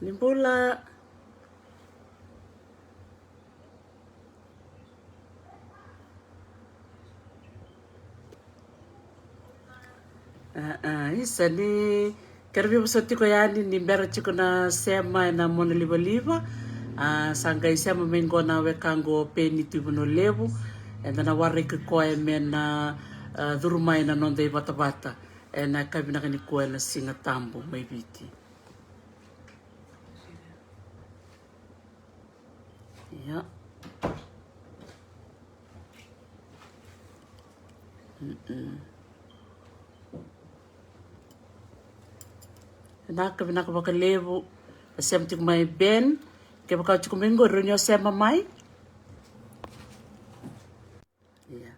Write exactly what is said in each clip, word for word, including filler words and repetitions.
Ni bula. Aa, isa, ni kerea ni vosoti tiko yani ni bera tiko na sema ena monalivaliva. Aa, sa qai sema mai qo na wekaqu o Peni Tuivanualevu. Eda na waraki koya me na, aa, curu mai na noda ivatavata ena yakavi vinaka nikua ena Siga Tabu mai Viti. Ia. Mm-mm. Vinaka, vinaka vakalevu. Sema tiko mai Ben. Kevaka o tiko mai qori, o ni o sema mai. Ia.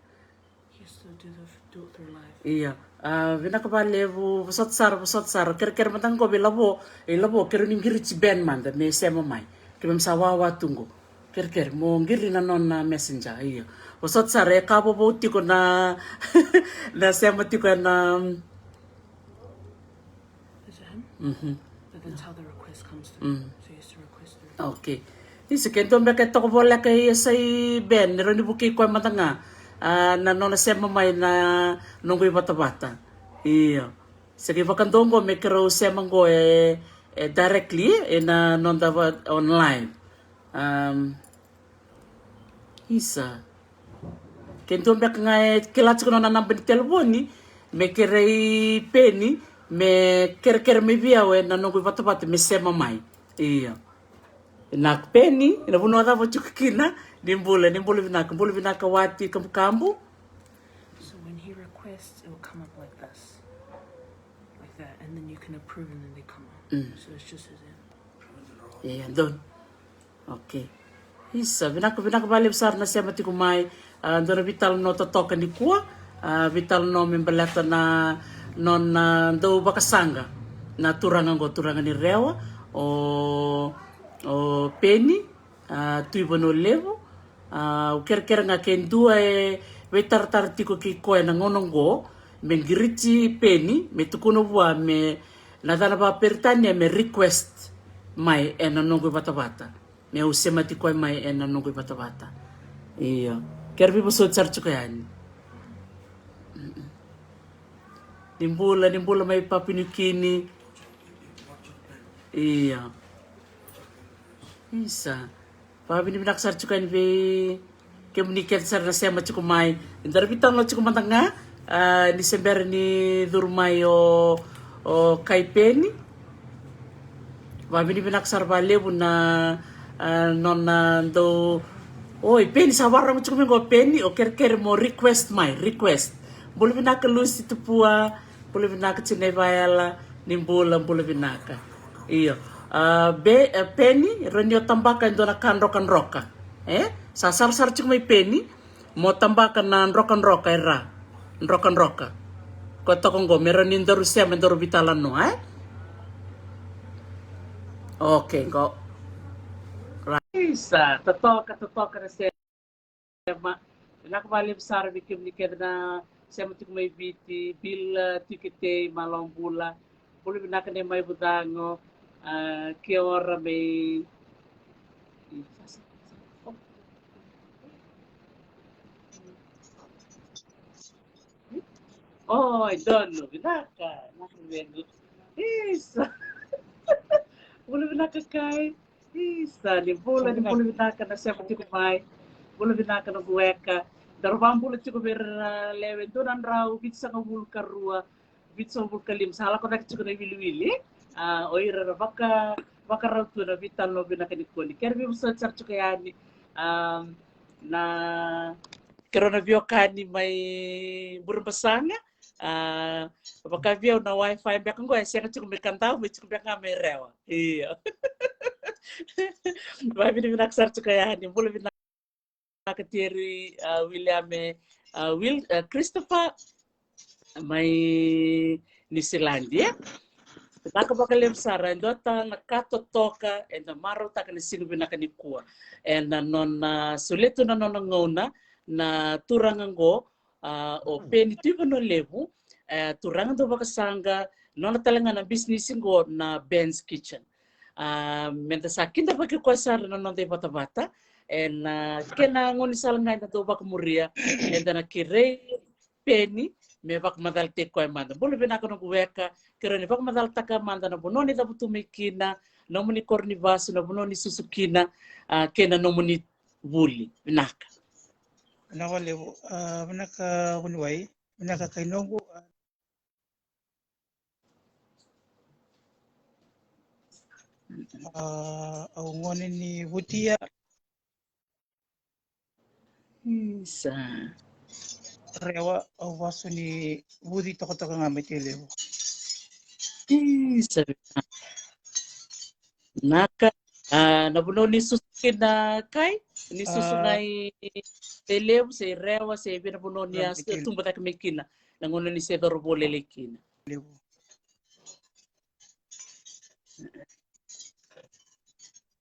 Ia. Aa, vinaka vakalevu, vosota sara, vosota sara. Kerekere mada qo vei Lavo, e Lavo, kerea ni qiriti Ben mada me sema mai. Keimami sa wawa tu qo. Kerekere mo qiri na nona messenger. Ia. Vosota sara, e ka vovou tiko na, na sema tiko ena, mhm. But that's how the request comes through. Mm. So you have to request through. Okay. Isa, ke dua beka e toka voleka e yasai Ben, e rawa ni vukei koya mada ga, aa, na nona sema mai na noqu ivatavata. Ia. Se qai vakadua qo me keirau sema qo e, e directly ena noda online. Am, isa. Ke dua beka ga e kila tiko na nona naba ni telefoni, me kerei Peni me kerekere mai vei au ena noqu ivatavata me sema mai. Ia. Vinaka Peni, ena vanua cava o tiko kina? Ni bula, ni bula vinaka, bula vinaka Wati Kabukabu. So when he requests, it will come up like this. Like that, and then you can approve and then they come up. Mm. So it's just as if. Ia, donu. Okay. Isa, vinaka, vinaka vakalevu sara na sema tiko mai. Aa, dua na veitalanoa totoka nikua. Aa, veitalanoa me baleta na nona dau vakasaqa na turaga qo, turaga ni Rewa, o, o Peni, aa, Tuivanualevu. Aa, au kerekere ga ke dua e veitaratara tiko kei koya ena gauna qo, me qiriti Peni, me tukuna vua me na yacana vakaperitania me request mai ena noqu ivatavata. Me au semati koya mai ena noqu ivatavata. Io. Kerea ni veivosoti sara tiko yani. Mm-mm. Ni bula, ni bula mai Papua New Guinea. Io. Isa. Vakavinavinaka sara tiko yani vei kemuni kece sara na sema tiko mai. Dua na veitalanoa tiko mada ga, a, ni se bera ni curu mai o, o kai Peni. Vakavinavinaka sara vakalevu na, a, nona dau. Oi, Peni, sa vakarorogo tiko mai qo Peni, o kerekere mo request mai, request. Bula vinaka Lucy Tupua, bula vinaka Tinai Vaela, ni bula, bula vinaka. Io. A, Be, e, Peni, rawa ni o tabaka e dua na ka drokadroka. E? Sa sarasara tiko mai Peni, mo tabaka na drokadroka e ra. Drokadroka. Ko toka qo, me rawa ni daru sema, daru veitalanoa, e? Okay, qo. Right. Isa, totoka, totoka na sema. Vinaka vakalevu sara vei kemuni kece na sema tiko mai Viti, Bill, a, Tikitei, malo bula. Bula vinaka nei mai Vucago, a, kia ora mai. Oi, donu, vinaka, vinaka vei. Isa. Bula vinaka kai. Isa, ni bula, ni bula vinaka na sema tiko mai. Bula vinaka na vueka. Daru vakabula tiko vei ira na lewe dua na drau vitusagavulu ka rua, vitusagavulu ka lima. Sa lako cake tiko na iwiliwili. A, o ira ra vaka, vakarau tu na veitalanoa vinaka nikua. Ni kerea ni veivosoti sara tiko yani. A, na keirau na veiwekani mai Burebasaga. A, vaka vei au na wifi beka qo e sega tiko me kadau, me tiko beka ga me Rewa. Io. Vakavinavinaka sara tiko yani, bula vinaka Teri, a, William, e, a, Will, a, Christopher, mai New Zealand, e? Vinaka vakalevu sara, e dua tale na ka totoka eda marautaka na siga vinaka nikua. Ena nona solia tu na nona gauna na turaga qo, a, o Peni Tuivanualevu, e, turaga dau vakasaqa, nona tale ga na bisinisi qo na Ben's Kitchen. A, meda sa kidavaki koya sara na noda ivatavata. Ena kena gaunisala ga eda dau vakamuria, eda na kerei Peni me vakamacalataki koya mada. Bula vinaka noqu weka, kerea ni vakamacalataka mada na vanua ni cavutu mai kina, nomuni koro ni vasu, na vanua ni susu kina, a, kei na nomuni vuli. Vinaka. Vinaka vakalevu. A, vinaka vuniwai. Vinaka kai noqu. A, au gone ni Vutia. Isa. Rewa, au vasu ni Vuci tokatoka ga mai Tailevu. Isa. Naka, a, na vanua ni susu kina kai, ni susu mai Tailevu, se Rewa, se vei na vanua ni a tubu cake mai kina, na gauna ni se cauravou lailai kina.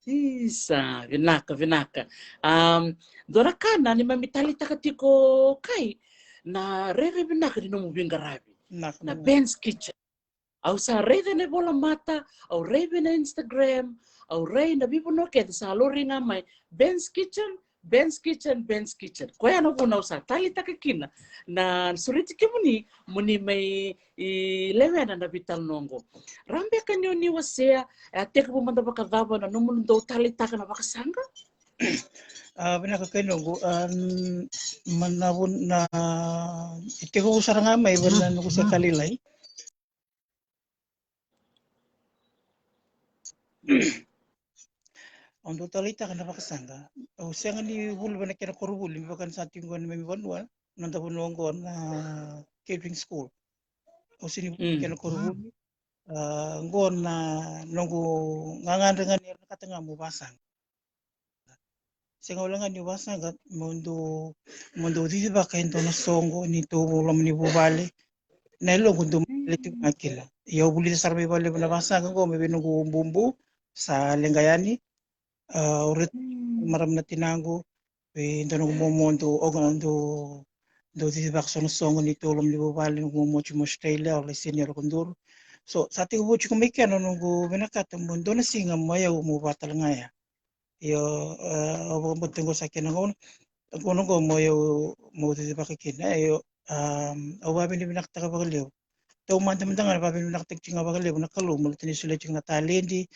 Isa, vinaka, vinaka. Um, dua na ka na neimami taleitaka tiko kai, na rairai vinaka ni nomu veiqaravi. Na Ben's Kitchen. Au sa raica na ivolamata, au raica na Instagram, au raica na veivanua kece sa laurai ga mai, Ben's Kitchen, Ben's Kitchen, Ben's Kitchen. Koya na vuna au sa taleitaka kina na sureti kemuni, moni mai lewena na veitalanoa oqo. Ra beka ni o ni wasea, e tekivu mada vakacava na nomuni dau taleitaka na vakasaqa? A, vinaka kai noqu, a, ma na vuna, e tekivu sara ga mai vana noqu se ka lailai. Au dau taleitaka na vakasaqa. Au sega ni vuli vei na kena koronivuli, me vaka ni sa tiko qo na neimami vanua, noda vanua qo na catering school. Au sega ni vuli kena koronivuli. A, qo na noqu gagadre ga ni ra na kata ga mo vasaqa. Sega wale ga ni vasaqa, mo dou, mo dou cicivaka e dua na soqo ni tou loma ni vuvale. Na yaloqu dou male tiko ga kina. Ia au vulica sara mai vakalevu na vasaqa qo mai vei noqu bubu sa leqa yani. A, au raica marama na tinaqu, vei dua noqu momo dou, o ga dou, dou cicivaka so na soqo ni tou loma ni vuvale, noqu momo tiko mai Australia, au lai senior lako duru. So sa tekivu tiko mai kena noqu vinakata mo dua na siga mo yau mo vaka tale ga ya. Io, a, au vakabauta qo sa kena gauna, gauna qo mo yau mo cicivaka kina. Io, a, au vakavinavinakataka vakalevu. Taumada mada ga na vakavinavinakataki tiko ga vakalevu na Kalou mo lata ni solia tiko na taledi,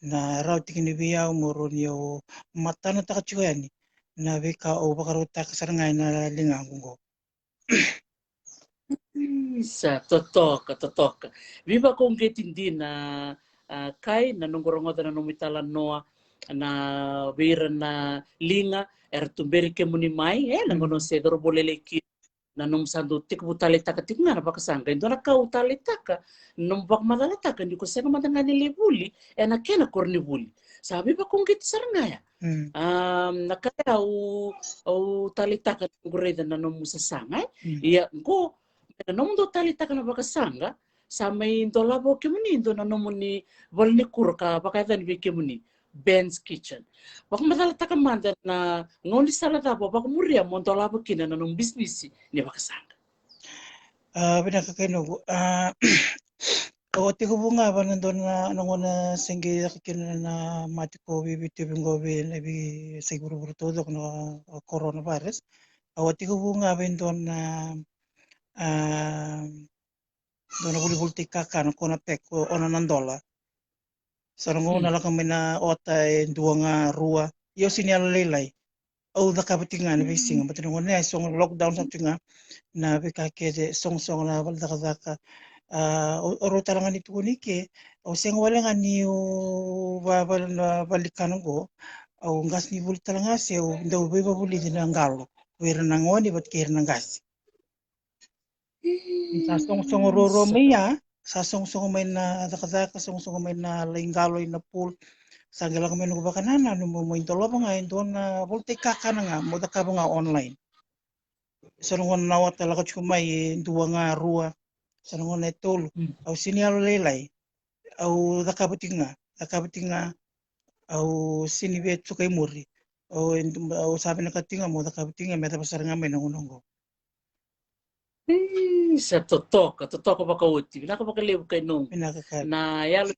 na rawa tiko ni vei au mo rawa ni au matanataka tiko yani na veika au vakarautaka sara ga ena ligaqu qo. Isa, totoka, totoka. Veivakauqeti dina, a, kai na noqu rogoca na nomu italanoa, na vei ira na liga era tuberi kemuni mai, e, na gauna se cauravou lailai kina, na nomu sa dau tekivu taleitaka tiko ga na vakasaqa. E dua na ka au taleitaka, na nomu vakamacalataka ni ko sega mada ga ni lai vuli ena kena koronivuli. Sa veivakauqeti sara ga ya. A, na ka ya au, au taleitaka na noqu raica na nomu sasaga, e? Ia, qo, na nomu dau taleitaka na vakasaqa, sa mai dolava o kemuni dua na nomuni valenikuro ka vakayacani vei kemuni, Ben's Kitchen. Vakamacalataka mada na gaunisala cava o vakamuria mo dolava kina na nomu bisinisi ni vakasaqa. A, vinaka kai noqu. A, au a tekivu ga vana dua na, na gauna se qai caka kina na mate ko veiveitauvi qo vei na veisai vuravura taucoko na, a, coronavirus. Au a tekivu ga vei dua na, a, dua na volivolitaki kakana ko na pek, ko ono na dola. Sa na gauna lako mai na ota e dua ga rua. Ia au sega ni yalolailai. Au cakava tiko ga na veisiga, baleta na gauna ya e sogo lockdown sara tiko ga na veika kece, sogosogo na vale cakacaka. A, au, au rau tale ga ni tukuni ke, au sega wale ga niu va, va, na valenikana qo. Au qasenivuli tale ga se au dau veivavulici na qalo vei ira na gone vata kei ira na qase. Sa sogosogo ruarua mai ya, sa sogosogo mai na cakacaka, sogosogo mai na lai qalo ina pool. Sa qai lako mai noqu vakanananu mo mai dolava ga e dua na volitaki kakana ga mo cakava ga online. So na gauna na ota lako tiko mai e dua ga rua, so na gauna e tolu. Au sega ni yalolailai. Au cakava tiko ga, cakava tiko ga. Au sega ni via suka i muri. Au, au sa vinakata tiko ga mo cakava tiko ga me cava sara ga mai na gauna oqo. Isa, totoka, totoka vakaoti. Vinaka vakalevu kai noqu. Vinaka kai. Na yalo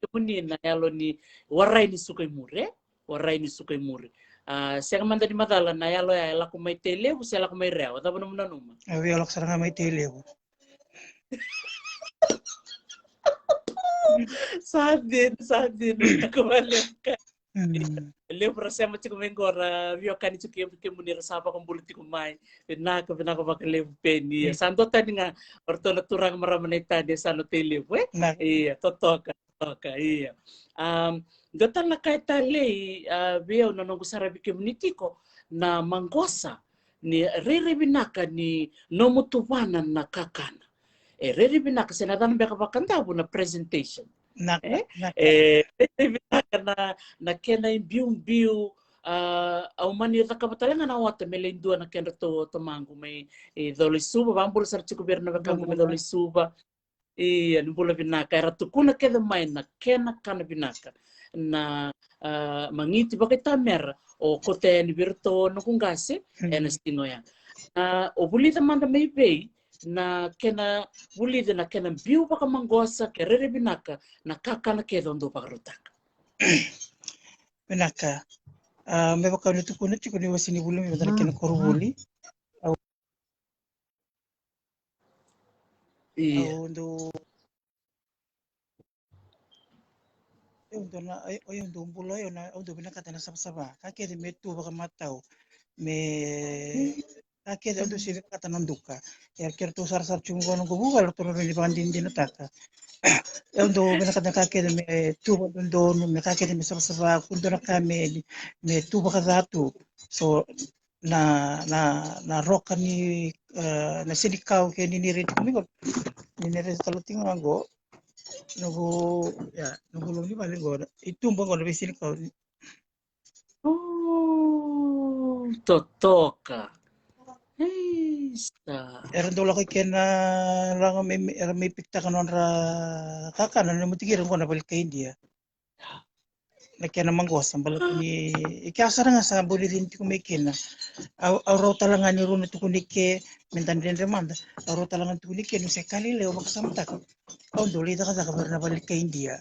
kemuni na yalo ni warai ni suka i muri, e? Warai ni suka i muri. A, sega mada ni macala na yalo ya e lako mai Tailevu se lako mai Rewa, cava nomu nanuma? Au via lako sara ga mai Tailevu. Sa dina, sa dina. Vinaka vakalevu ka. Mm. Levu ra sema tiko mai qo ra veiwekani tiko kemuni ra sa vakabula tiko mai. Vinaka, vinaka vakalevu Peni. Ia, mm, sa dua tani ga o ratou na turaga marama na itani e sa na Tailevu, e? Vinaka. Ia, totoka, totoka, ia. Am, dua tale na ka e talei, a, vei au na noqu saravi kemuni tiko na maqosa ni rairai vinaka ni nomu tuvana na kakana. E rairai vinaka se na cana beka vakadavu na presentation. Vinaka, e? Vinaka. E rairai vinaka na, na kena ibiubiu, a, au mani cakava tale ga na ota me lai dua na kedratou tamaqu mai, e, Colo-i-Suva, vakabula sara tiko vei ira na wekaqu mai Colo-i-Suva. Ia, ni bula vinaka, era tukuna kece mai na kena kana vinaka na, a, magiti vakaitamera o kauta yani vei iratou noqu qase, mm, ena siga oya. A, o vulica mada mai vei na kena vulica na kena biu vakamaqosa ke rairai vinaka na kakana kece o dau vakarautaka. Vinaka. A, me vaka au na tukuna tiko ni wase ni vuli me vaka na kena koronivuli. Au Io. Au dau, au dau na, au, au dau bula, au na, au dau vinakata na savasava. Ka kece me tu vakamatau. Me, ka kece au dau se vinakata na duka. Ia keratou sarasara tiko qo noqu vuvale, ratou na rawa ni vakadinadinataka. Au dau vinakata na ka kece me tu vakadodonu, me ka kece me savasava, kua dua na ka me, me tu vakaca tu. So, na, na, na roka ni, e, na senikau ke ni ni reti kumi qo. Ni ni reti tale tiko ga qo. Noqu, ia, noqu loma ni vale qo. I tuba qo na veisenikau. O, totoka. Isa. Era dau lako i kena, lako me, me, era mai pikitaka nodra kakana, na mutiki ira qo na vale kai Idia. Na kena maqosa, baleta ni, i kea sara ga sa bau rairai tiko mai kina. Au, au rau tale ga ni rau na tukuni ke, me da dredre mada. Au rau tale ga ni tukuni ke, ni se ka lailai au vakasamataka. Au dau lai cakacaka vei ira na vale kai Idia.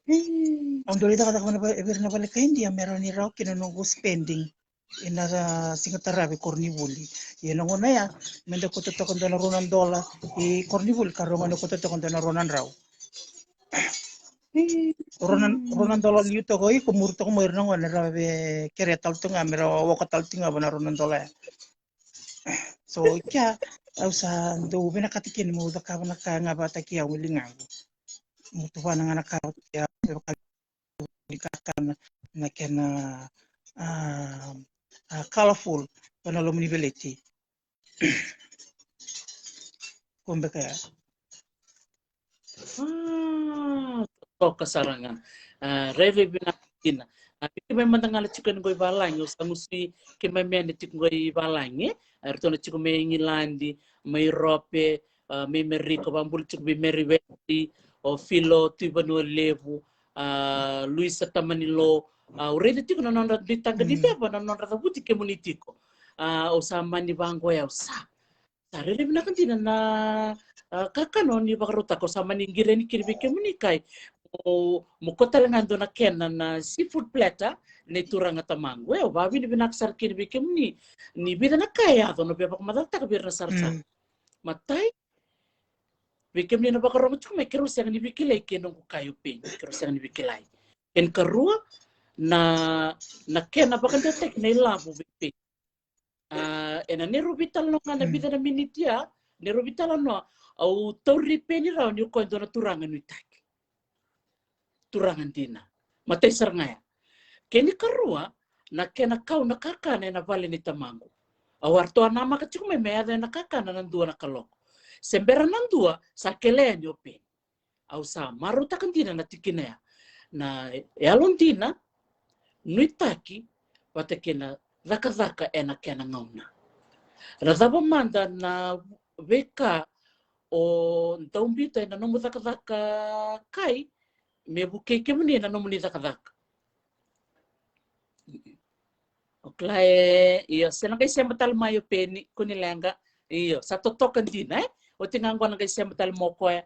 Mm. Au dau lai cakacaka vei ira na vale kai Idia, me rawa ni rawa kina noqu spending. Ena siga tarava e koronivuli. Ia na gauna ya, me da kauta toka dua na rua na dola i koronivuli, ka rau gone kauta toka dua na rua na drau. Rua na, rua na dola liu toka o iko, muri toka mai o ira na gone, rawa me kerea tale tu ga, me rawa oka tale tu ga vua na rua na dola ya. So, i kea, au sa dau vinakata kina meu cakava na ka ga vakataki au e ligaqu. Meu tuvana ga na ka vakataki au, ni kakana na kena, a, a, colorful, vua na loma ni veleti. Ko beka ya. A, toka sara ga. A, rairai vinaka kina. A, vei keimami mada ga na tiko yani qo i valagi, au sa gusui keimami yani tiko qo i valagi, e? A, ratou na tiko mai Igiladi, mai Europe, a, mai Merika, vakabula tiko vei Mary Wesley, o Filo Tuivanua Levu, a, Luisa Tamanilo, a, au raica tiko na nodra dui taqa ni ceva, na nodra cavuti kemuni tiko. A, au sa mani vaqo ya, au sa, sa rairai vinaka dina na, a, kakana o ni vakarautaka, au sa mani qiri yani kina vei kemuni kai. Mo, mo kauta tale ga dua na kena na seafood platter, nei turaga tamaqu. E, au vakavinavinaka sara kina vei kemuni. Ni vica na ka e yaco, na via vakamacalataka vei ira na sarasara. Mm. Matai, vei kemuni na vakarogo tiko mai, keirau sega ni veikilai kei noqu kai o Peni, keirau sega ni veikilai. Kena karua, na, na kena vakadewataki na ilavo vei Peni. A, ena neirau veitalanoa ga na vica na miniti ya, neirau veitalanoa, au tauri Peni rawa ni o koya dua na turaga nuitaki. Turaga dina. Matai sara ga ya. Kena karua, na kena kau na kakana ena vale nei tamaqu. Au a ratou a namaka tiko mai me yaco ena kakana na dua na kaloko. Se bera na dua, sa kele yani o Peni. Au sa marautaka dina na tikina ya. Na yalodina, nuitaki, vata kei na cakacaka ena kena gauna. Na cava mada na veika o dau biuta ena nomu cakacaka kai, me vukei kemuni ena nomuni cakacaka. O kila e, io, se na qai sema tale mai o Peni, kua ni leqa. Io, sa totoka dina, e? Oti ga qo na qai sema tale mai o koya.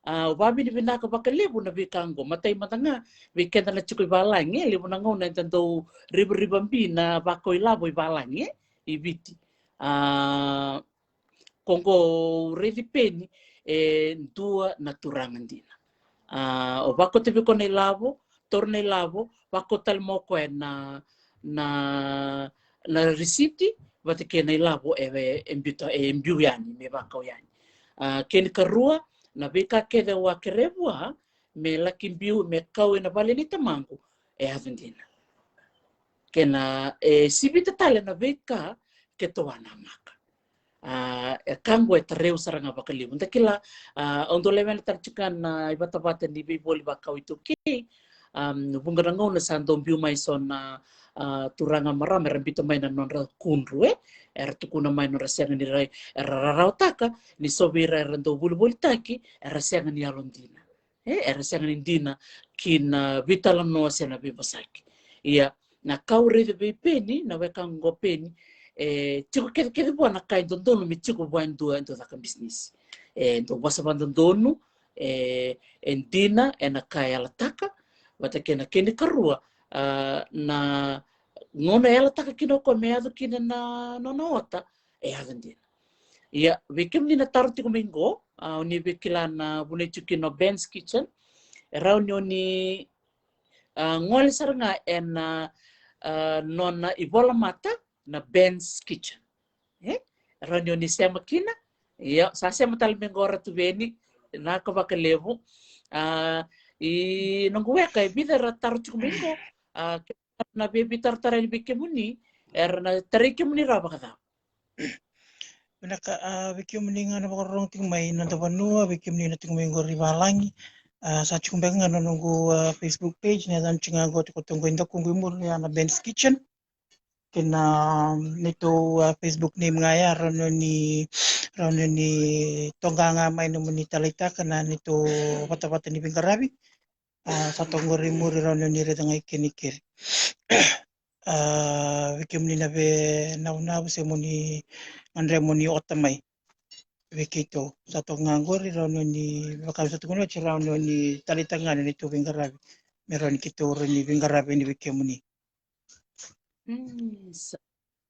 A, au vakavinavinaka vakalevu na veika oqo. Matai mada ga, vei keda na tiko i valagi, e levu na gauna eda dau rivarivabi na vakau ilavo i valagi, e, i Viti. A, ko oqo au raici Peni, e dua na turaga dina. A, o vakauta vei koya na ilavo, taura na ilavo, vakau tale mai o koya na, na, na risiti vata kei na ilavo e, e biuta, e biu yani, me vakau yani. A, kena ikarua, na veika kece au a kerea vua me laki biu, me kau ena vale ni tamaqu, e yaco dina. Kena, e sivita tale na veika keitou a namaka. A, e ka oqo e tarai au sara ga vakalevu. Da kila, a, au dau lewena tale tiko ga na ivatavata ni veivoli vakau iTaukei. Am, vuqa na gauna sa dau biu mai so na, a, turaga marama era biuta mai na nodra kudru, e. Era tukuna mai nodra sega ni rai, era rarawataka ni so vei ira era dau volivolitaki, era sega ni yalodina. E, era sega ni dina ki na veitalanoa se na veivosaki. Ia, na ka au raica vei Peni, na weka oqo Peni, e tiko kecekece vua na ka e dodonu me tiko vua e dua e dau caka bisinisi. E dau vosa vakadodonu, e, e dina ena ka e yalataka, vata kei na kena ikarua, a, na gauna e yalataka kina o koya me yaco kina na nona ota, e yaco dina. Ia, vei kemuni na taro tiko mai qo, a, o ni via kila na vanua e tiko kina o Ben's Kitchen, e rawa ni o ni, a, gole sara ga ena, a, nona ivolamata na Ben's Kitchen. E? E rawa ni o ni sema kina. Ia, sa sema tale mai qo Ratu Veni, vinaka vakalevu. A, i noqu weka e vica era taro tiko mai qo. A, na via veitaratara yani vei kemuni, era na tarai kemuni rawa vakacava? Vinaka, a, vei kemuni ga na vakarorogo tiko mai na noda vanua, vei kemuni na tiko mai qori valagi. A, sa tiko beka ga na noqu, a, Facebook page, na yacana tiko ga qo, tiko toqo i dakuqu i muri, a, na Ben's Kitchen. Kei na, a, neitou, a, Facebook name ga ya, rawa ni, rawa ni toqa ga mai nomuni taleitaka na neitou vatavata ni veiqaravi. A, sa toka qori i muri, rawa ni o ni raica ga i kena i keri. A, vei kemuni na veinavunavu se mo ni gadreva mo ni ota mai vei keitou, sa toka ga qori, rawa ni o ni, vaka sa tukuni oti, rawa ni o ni taleitaka ga na neitou veiqaravi me rawa ni keitou rawa ni veiqaravi yani vei kemuni. Mm, sa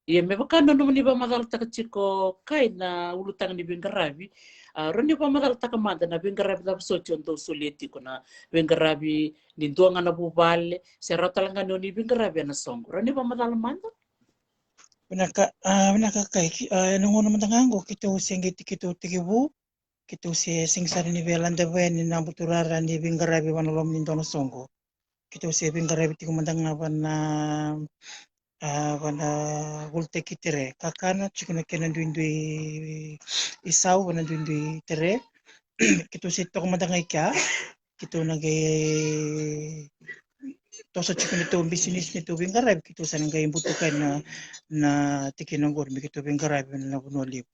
Ia, me vaka na nomuni vakamacalataka tiko, Kai, na ulutaga ni veiqaravi, a, rawa ni vakamacalataka mada na veiqaravi cava soti o dau solia tiko, na veiqaravi ni dua ga na vuvale, se rawa tale ga ni o ni veiqaravi ena soqo. Rawa ni vakamacala mada? Vinaka, a, vinaka Kai. Ki-, a, ena gauna mada ga qo keitou se qai, keitou tekivu, keitou se sega sara ni via ladeva yani na buturara ni veiqaravi va na loma ni dua na soqo. Keitou se veiqaravi tiko mada ga va na, a, va na volitaki tere. Kakana, tiko na kena duidui isau, va na duidui tere. Keitou se toka mada ga i kea. Keitou na qai toso tiko na neitou bisinisi, neitou veiqaravi, keitou sa na qai butuka na, na tikina qori me keitou veiqaravi na vanua levu.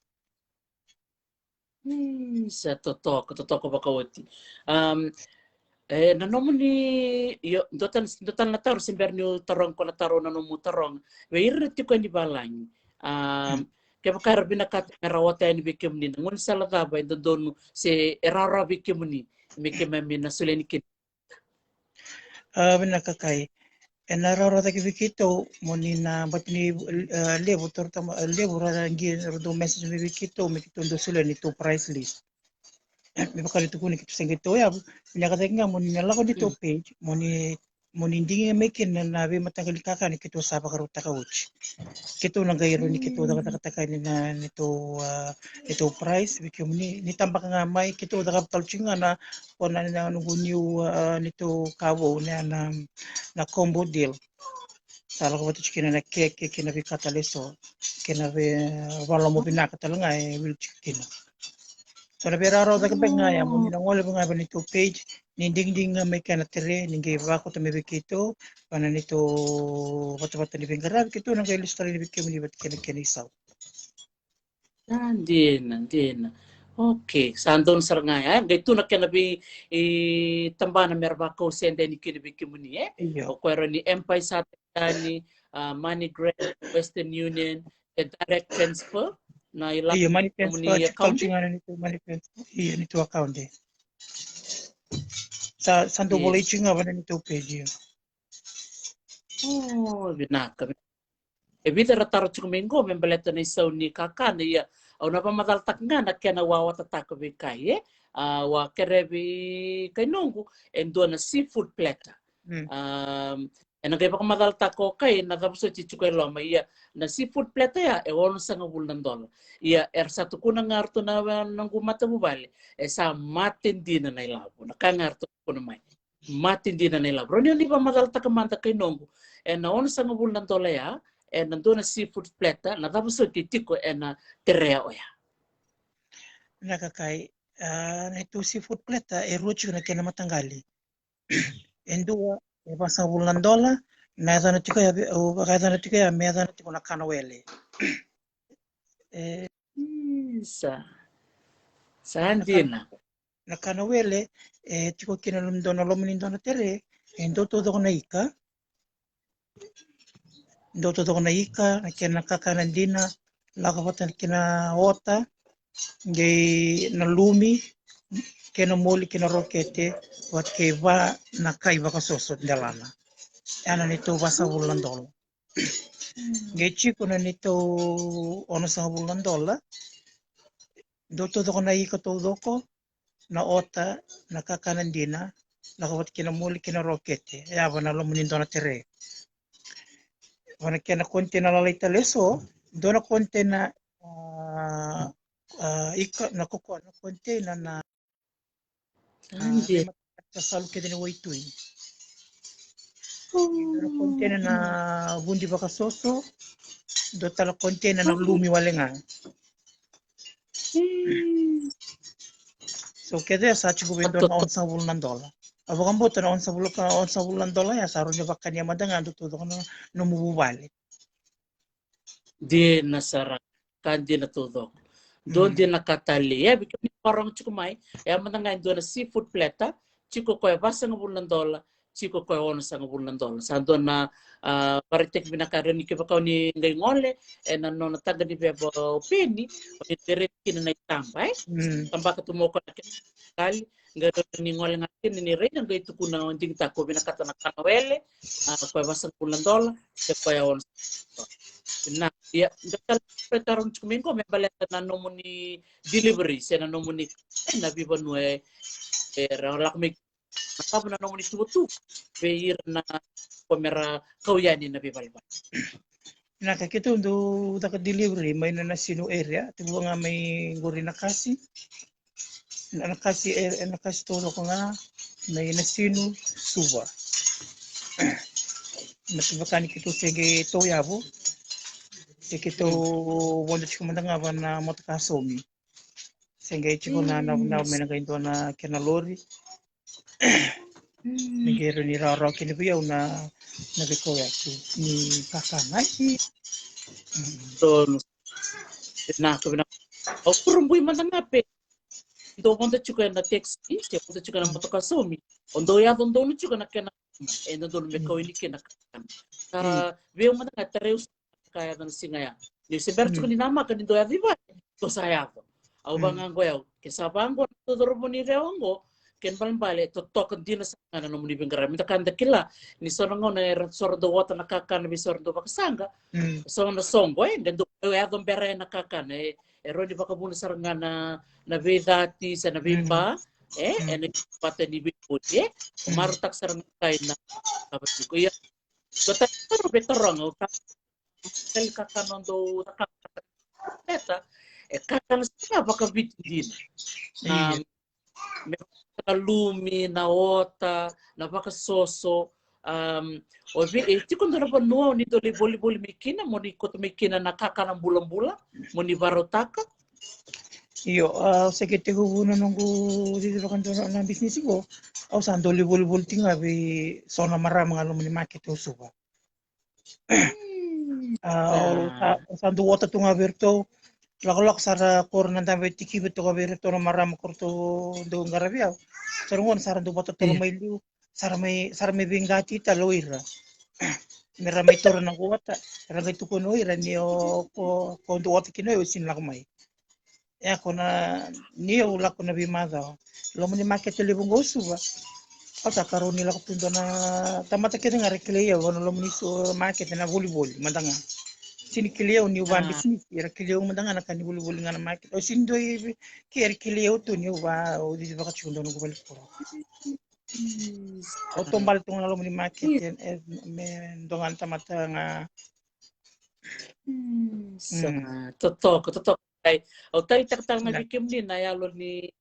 Mm, sa totoka, totoka vakaoti. Am, e, na nomuni, io, dua tale, dua tale na taro se bera niu taroga ko na taro na nomu taroga. Vei ira na tiko yani valagi. Am, kevaka era vinakata me ra ota yani vei kemuni, na gaunisala cava e dodonu se e rawarawa vei kemuni me keimami na solia yani kina? A, vinaka Kai. Ena rawarawa cake vei keitou, mo ni na bati ni, a, levu, toro tama, a, levu ra, ra qai ra dau message mai vei keitou, me keitou dau solia neitou price list. Me vaka ni tukuni keitou se qai tauyavu, vinaka cake ga mo ni na lako neitou page, mo ni, mo ni digi mai kina na veimataqali kakana keitou sa vakarautaka oti. Keitou na qai rawa ni keitou cakacakataka yani na neitou, a, neitou price vei kemuni, ni tabaka ga mai, keitou cakava tale tiko ga na, o na, na noqu niu, a, neitou ka vou, na, na, na combo deal. Sa lako vata tiko kina na keke, kei na veika tale eso, kei na vei, a, valoma vinaka tale ga e wili tiko kina. So na veirawarawa cake beka ga ya, mo ni na gole beka ga va neitou page, ni digidigi ga mai kena tere, ni qai vakauta mai vei keitou, va na neitou vatavata ni veiqaravi, keitou na qai lesu tale yani vei kemuni vata kei na kena isau. A, dina, dina. Okay, sa donu sara ga ya, e? Qai tu na kena vei, e, tabana me ra vakau sede yani kina vei kemuni, e? Io. O koya rawa ni M-PAiSA tale yani, a, MoneyGram, Western Union, e direct transfer, na ilavo. Io, money transfer, account. Io, neitou account, e. Sa, sa dau volai tiko ga vana ni tau page. O, vinaka. E vica era taro tiko mai qo me baleta na isau ni kakana, ia au na vakamacalataka ga na kena wawatataka vei kai, e? A, wa kere vei kai noqu e dua na seafood platter. Ena qai vakamacalataka o kai na cava soti tiko e loma, ia na seafood platter ya e onosagavulu na dola. Ia era sa tukuna ga ratou na noqu matavuvale, e sa mate dina na ilavo, na ka ga ratou tukuna mai. Mate dina na ilavo. Rau ni vakamacalataka mada kai noqu, ena onosagavulu na dola ya, ena dua na seafood platter, na cava soti tiko ena terea oya. Na kakai, a, na itou seafood platter e rua tiko na kena mataqali. E dua e vasagavulu na dola, na yacana tiko ya, au vakayacana tiko ya me yacana tiko na kana wele. E, sa, sa dina. Na kana wele e tiko kina loma ni dua na, loma ni dua na tere, e dua taucoko na ika. Dua taucoko na ika, na kena kakana dina, lako vata kina ota, qai na lumi, kena moli, kena rokete, vata kei va na kai vakasoso delana. Ena neitou vasagavulu na dola. Qai tiko na neitou onosagavulu na dola. Dua taucoko na ika taucoko, na ota, na kakana dina, lako vata kina moli kina rokete, yava na loma ni dua na tere. Vana kena container lalai tale eso, dua na container, a, a, ika, na koko, na container na, a, sa salu kece ni waitui. Dua na container na vudi vakasoso, dua tale container na lumi wale ga. So kece sa tiko vei dua na onosagavulu na dola. A vakabauta na onosagavulu ka, onosagavulu na dola ya sa rau ni vakania mada ga dua taucoko na nomu vuvale. Dina sara, ka dina taucoko. Dua dina ka talei. E vei kemuni vakarorogo tiko mai, e a mada ga e dua na seafood platter, tiko koya vasagavulu na dola, tiko koya onosagavulu na dola. Sa dua na, a, vakaraitaki vinaka, rau ni kevaka o ni qai gole ena nona taqa ni veva o Peni, o ni raica kina na itaba, e? Tabaka tu mai o koya na kena kali, qai rau ni gole ga kina ni raica, qai tukuna, o digitaka o vinakata na kana wele, a, koya vasagavulu na dola, se koya ono. Na, ia, da tala, e taro tiko mai qo me baleta na nomuni delivery se na nomuni, e, na veivanua e, e ra lako mai, na cava na nomuni tuvatuva vei ira na ko me ra kau yani na veivalevale. Na ka keitou dau caka delivery mai na Nasinu area, tiko ga mai qori Nakasi. Na, Nakasi, e, Nakasi taucoko ga, mai Nasinu, Suva. Na kevaka ni keitou se qai tauyavu, se keitou vodo tiko mada ga va na motoka saumi. Se qai tiko na, na, na, me na qai dua na kena lori. Me qai rau ni rawarawa kina vei au na, na veikauwai ni kakana. Donu. Vinaka, vinaka. Au kurabui mada ga pe dou vodo tiko ena taxi, se vodo tiko ena motoka saumi, o dou yaco donu tiko na kena, e dodonu me kau yani kina kakana. Ka vei au mada ga, tarai au ka yaco na siga ya. Ni se bera tiko ni namaka ni dou yaco i vale, dou sa yaco. Au vaqo ya, ke sa vaqo na dou cauravou ni Rewa qo, kena ibalebale e totoka dina sara ga na nomuni veiqaravi. Me da ka da kila ni so na gauna era so ra dau ota na kakana vei so ra dau vakasaqa. So na soqo, e, da dau yaco bera na kakana, e, e rawa ni vakavuna sara ga na, na veicati se na veiba, e, ena vata ni veivoli, e. Marautaka sara ga kai na ka vata tiko. Ia, dua tale na taro me taroga, o ka, tale kakana dou, kakana, e kakana sara vakaviti dina. Na, me na lumi, na ota, na vakasoso, um, o vei, e tiko dua na vanua o ni dau lai volivoli mai kina, mo ni kauta mai kina na kakana bulabula, mo ni varautaka? Io, a, se ke tekivu na noqu cici vakadua na bisinisi qo, au sa dau lai volivoli tiko ga vei so na marama ga loma ni makete o Suva. A, au sa, au sa dau ota tu ga vei iratou, lakolako sara ko ira na dabe tikivi toka vei iratou na marama ko iratou dau qaravi au. Sa ra gona sa ra dau vakatotolo mai liu, sa ra mai, sa ra mai veiqati tale o ira. Me ra mai taura na noqu ota, ra qai tukuna o ira ni o ko, ko dau ota kina o yau, sega ni lako mai. E a ko na, ni au lako na veimacawa. Loma ni makete levu qo o Suva. Au sa karua ni lako tu dua na tamata kece ga era kilai au ena loma ni su makete na volivoli mada ga. Sini kilai au niu va bisinisi, era kilai au mada ga na ka ni volivoli ga na makete. Au sini dua i ke era kilai au tu niu va, au cici vaka tiko dua noqu vale koro. Au taubale tu ga na loma ni makete, e, me dua ga na tamata ga. Sa totoka, totoka. Ai, au taleitaka tale ga vei kemuni na yalo ni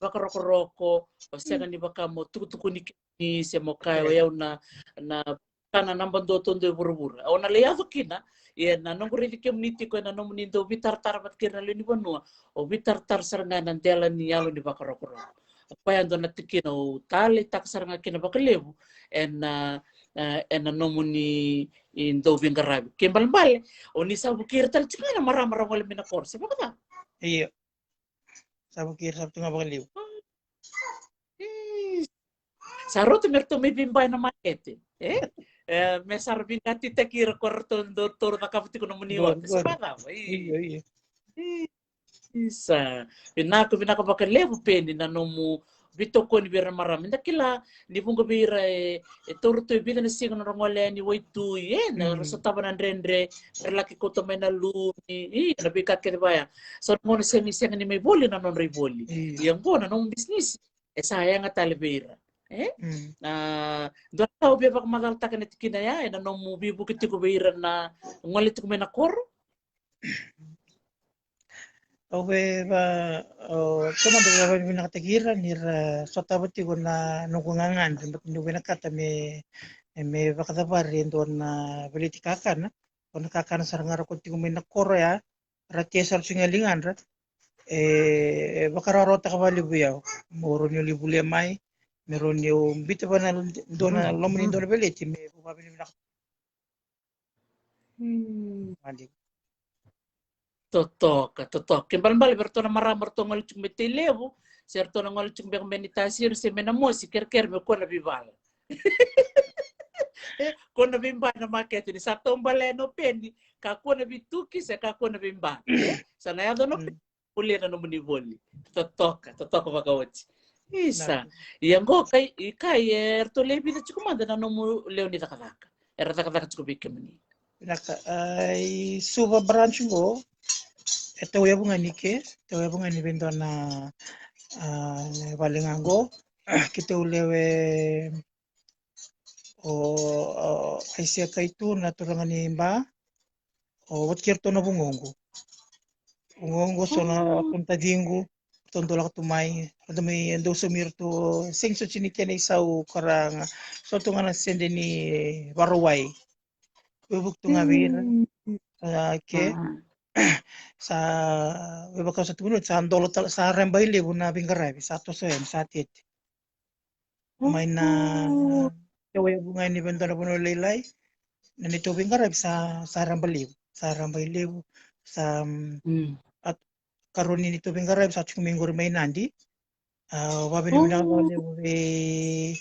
vakarokoroko, o sega ni vaka mo tukutukuni kemuni se mo kaya o yau na, na kana naba dua tu dua e vuravura. Au na lai yaco kina, ia na noqu raici kemuni tiko ena nomuni dau veitaratara vata kei ira na lewe ni vanua, o veitaratara sara ga ena dela ni yalo ni vakarokoroko. Koya dua na tikina au taleitaka sara ga kina vakalevu ena, e, ena nomuni dau veiqaravi. Kena ibalebale, o ni sa vukei ira tale tiko ga na marama ra gole mai na koro, se vakacava? Io. Sa vukei ira sara tu ga vakalevu. Sa rauta me ratou mai veiba ena makete, e? E, me sa ra veiqatitaki ira ko ratou dau taura cakava tiko nomuni ota, se vakacava? Io, io. Isa. Vinaka, vinaka vakalevu Peni na nomu veitokoni vei ira na marama. Eda kila ni vuqa vei ira e, e taura tu e vica na siga na nodra gole yani waitui, e, na ra sotava na dredre, ra laki kauta mai na lumi, i, na veika kece vaya. Sa na gauna sega, sega ni mai voli na nodra ivoli. Ia qo na nomu bisinisi e sa yaga tale vei ira. E? Na dua na ka au via vakamacalataka na tikina ya ena nomu veivuke tiko vei ira na gole tiko mai na koro. Au vei va, au taumada via vakavinavinakataki ira ni ra sotava tiko na noqu gagadre, baleta niu vinakata me, me vakacavari e dua na veleti kakana, o na kakana sara ga ra ko tiko mai na koro ya, ra tia sara tiko ga e ligadra, e vakarawarawataka vakalevu au. Mo rawa niu lai volia mai, me rawa niu biuta vua na dua na loma ni dua na veleti me vakavinavinaka. Totoka, totoka. Kena ibalebale vei iratou na marama ratou gole tiko mai Tailevu, se ratou na gole tiko beka mai Naitasiri se mai Namosi, kerekere me kua na veivala. E, kua na veiba ena makete ni sa taubale yani o Peni, kakua na veituki se kakua na veiba. E, sa na yaco na Peni. Volia na nomuni voli. Totoka, totoka vakaoti. Isa. Ia qo kai, i kai, e, eratou lewe vica tiko mada na nomu lewe ni cakacaka era cakacaka tiko vei kemuni? Vinaka, a, i Suva branch qo e tauyavu ga ni ke, tauyavu ga ni vei dua na, a, vale ga qo. Keitou lewe o, o Aisea Kaitu na turaga ni Ba, o vata kei iratou na vugoqu. Vugoqu so na, o, na taciqu, ratou dau lako tu mai, ratou mai dau saumi iratou, sega soti ni kena isau ka ra ga, so tu ga na sede ni Vakarauwai. Veivuke tu ga vei ira. A, ke sa veivakausa tu ga ni sa dola tale, sa reba i levu na veiqaravi, sa toso yani, sa tete. Mai na tauyavu ga ni vei dua na vanua lailai. Na neitou veiqaravi sa, sa raba levu, sa raba i levu, sa, mm, a, karua ni neitou veiqaravi sa tiko mai qori mai Nadi. A, vakavinavinaka vakalevu vei,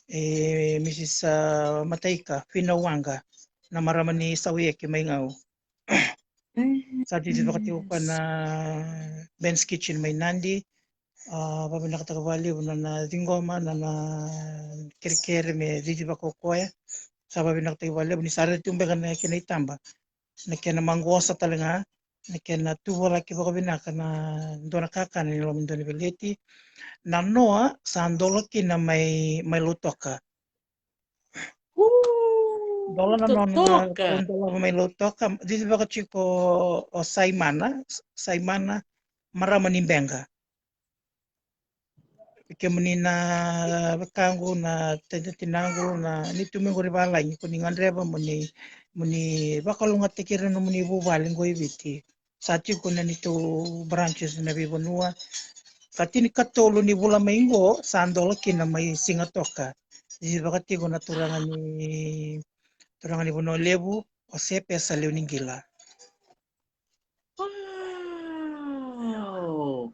e, Mrs, a, Mataika Fina Waqa, na marama ni Sauyeke mai Gau. Sa cici vaka tiko koya na Ben's Kitchen mai Nadi. A, vakavinavinakataka vakalevu na, na ciqoma, na, na kerekere me cici vaka o koya. Sa vakavinavinakataki vakalevu ni sa raica tu beka na kena itaba, na kena maqosa tale ga, na kena tuvalaki vakavinaka na dua na kakana ni loma ni dua na veleti. Na noa sa dola kina mai, mai Lautoka. Dola na nona, totoka, dola mai Lautoka. Cici vaka tiko o Saimana, Saimana, marama ni Beqa. Kemuni na wekaqu, na tatatinaqu, na neitou mai qori valagi, ko ni gadreva mo ni, mo ni vakalougatataki ira na nomuni vuvale qo i Viti. Sa tiko na neitou branches na veivanua. Ka tinikatolu ni vula mai qo sa dola kina mai Sigatoka. Cici vaka tiko na turaga ni, turaga ni Vanua Levu, o Sepesa Lewe ni Qila. Wow.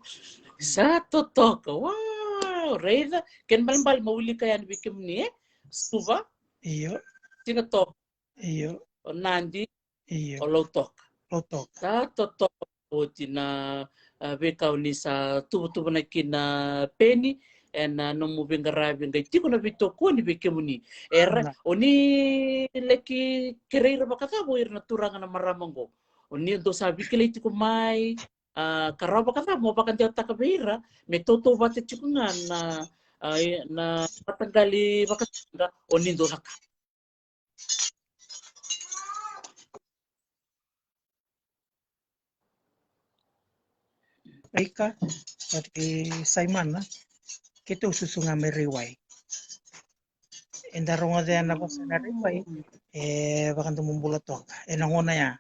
Sa totoka. Wow. Raica, kena ibalebale mo wilika yani vei kemuni, e? Suva. Io. Sigatoka. Io. O Nadi. Io. O Lautoka. Lautoka. Sa totoka oti na, a, veika o ni sa tuvatuvanaki kina, Peni. ena nomu veiqaravi, qai tiko na veitokoni vei kemuni. Era, o ni laki kerei ira vakacava o ira na turaga na marama qo? O ni dou sa veikilai tiko mai, a, ka rawa vakacava mo vakadewataka vei ira me tautauvata tiko ga na, a, na mataqali vakasaqa o ni dou caka? Ika, vata kei Saimana, keitou susu ga mai Raiwai. Eda rogoca na vosa na Raiwai, e vakadomobula toka ena gauna ya.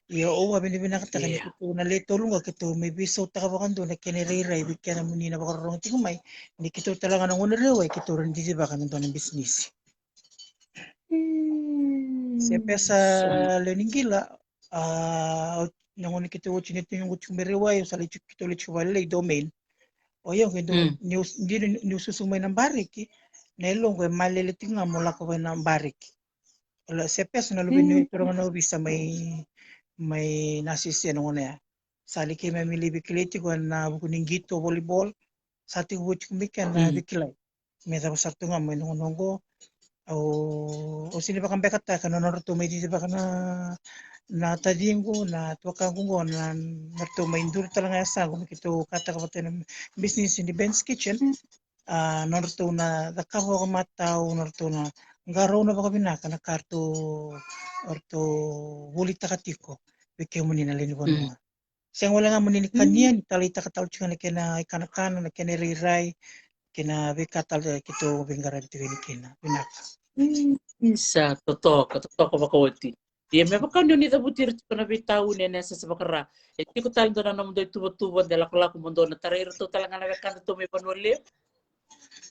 Ia au a vinavinakataka ni keitou na le tolu ga keitou mai veisautaka vakadua na kena irairai vei keda muni na vakarorogo tiko mai, ni keitou tale ga na gauna Raiwai keitou rawa ni cicivaka na dua na bisinisi. Se pesa lewe ni qila, a, na gauna keitou oti ni tiko mai Raiwai, au sa lai tiko, keitou lai tiko vale lai domain. O yau qai dau, niu, dina niu susu mai na bariki, na yaloqu e malele tiko ga mo lako vei na bariki. Ola, se pesa na luve ni turaga na ovisa mai, mai Nasese na gauna ya. Sa lai keimami lai veikilai tiko ena vuku ni qito, volleyball. Sa tekivu tiko mai kena veikilai. Me cava sara tu ga mai na gauna oqo. Au, au sega ni vakabekataka na nodratou mai cicivaka na, na taciqu, na tuakaqu qo, na, nodratou mai duri tale ga e yasaqu me keitou kataka vata na bisinisi ni Ben's Kitchen. A, nodratou na cakava vakamatau, nodratou na qarauna vakavinaka na ka ratou, ratou volitaka tiko vei kemuni na lewe ni vanua. Sega wale ga mo ni kania, ni taleitaka tale tiko na kena ikanakana, na kena irairai, kei na veika tale keitou veiqaravi tiko yani kina. Vinaka. Mm, sa totoka, totoka vakaoti. Ia me vaka ni o ni cavuti ira tiko na veitauni ena yasayasa vakaRa, e tiko tale dua na nomudou ituvatuva de lakolako mo dou na tarai iratou tale ga na wekada tou mai Vanua Levu?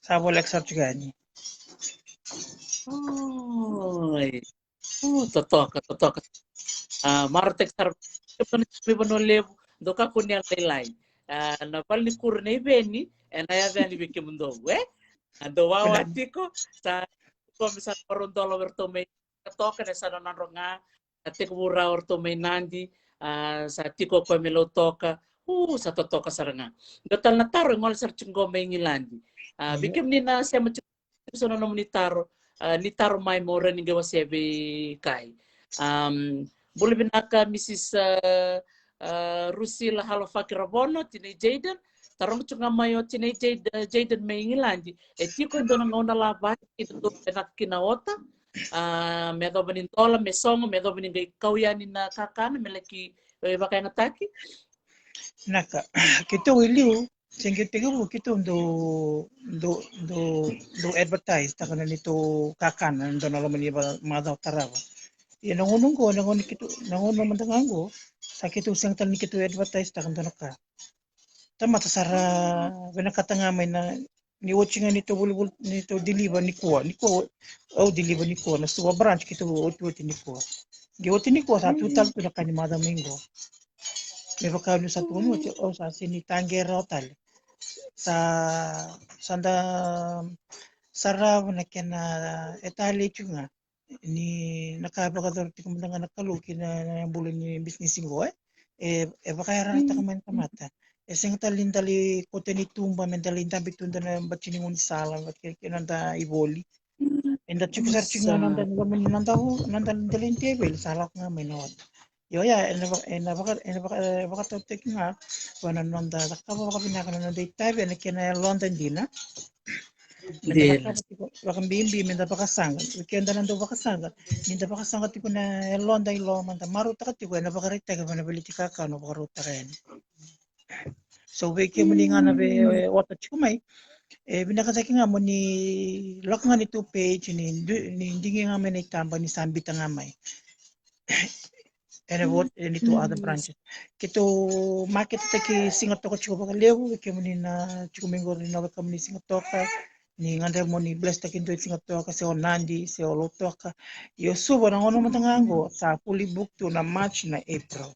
Sa voleka sara tiko yani. Oi. O, totoka, totoka. A, marautaki sara mai Vanua Levu, dou kakua ni yalolailai. A, na vale ni kuro nei Veni ena yaco yani vei kemudou, e? A, dou wawa tiko, sa tiko me sa vakarau dola o iratou mai Lautoka, ne sa na nodrau ga. Sa tekivu rawa o iratou mai Nadi, a, sa tiko o koya mai Lautoka. U, sa totoka sara ga. Dua tale na taro e gole sara tiko qo mai Igiladi. A, vei kemuni na sema tiko, so na nomuni taro, a, ni taro mai mo rawa ni qai wasea vei Kai. Am, bula vinaka Misis, a, a, Rusila Halofaki Ravono, tinai Jayden. Taroga tiko ga mai o tinai Jayden, Jayden mai Igiladi. E tiko e dua na gauna lavaki dou vinaka kina ota, a, me yacova ni dola me sogo, me yacova ni qai kau yani na kakana me laki, e, vakayagataki. Vinaka. Keitou i liu, se qai tekivu keitou dau, dau, dau, dau advertise taka na neitou kakana ena dua na loma ni va-, macawa tarava. Ia na gauna oqo, na gauna keitou, na gauna mada ga oqo, sa keitou sega tale ni keitou advertise taka dua na ka. Tamata sa ra vinakata ga mai na, ni oti ga neitou volivoli, neitou deliver nikua, nikua, au deliver nikua, na Suva branch keitou otioti nikua. Qai oti nikua sa tu tale tu na ka ni macawa mai qo. Me vaka niu sa tukuna oti, au sa sega ni taqe rawa tale. Sa, sa da sarava na kena, e talei tiko ga. Ni na ka e vakayacora tiko mada ga na Kalou ki na, na bula ni bisinisi qo, e, e, e vakayarayarataka mai na tamata. E sega tale ni da lai kauta ni tuba me da lai dabe tu da na bati ni gaunisala, ke, ke noda ivoli. Eda tiko sara tiko ga noda, noda, noda, noda dela ni teveli sa lako ga mai na ota. Io, ia, ena vaka, ena vaka, ena vaka, e, vakatautaki ga vua na noda cakava vakavinaka na noda itavi ena kena yaloda dina. Me da cakava tiko vakabibi, me da vakasaqa. Vei keda na dau vakasaqa, ni da vakasaqa tiko na yaloda i loma, da marautaka tiko, ena vakaraitaki vua na veleti kakana o vakarautaka yani. So vei kemuni ga na veiota tiko mai, e vinaka cake ga mo ni lako ga neitou page, ni du-, ni digi ga mai na itaba ni sa bita ga mai. Ena vo-, e neitou other branches. Keitou market taki Sigatoka tiko vakalevu, vei kemuni na tiko mai qori na wekamuni Sigatoka, ni gadreva mo ni bless taki dua i Sigatoka, se o Nadi, se o Lautoka. Io Suva na gauna mada ga qo, sa fully booked tu na March, na April.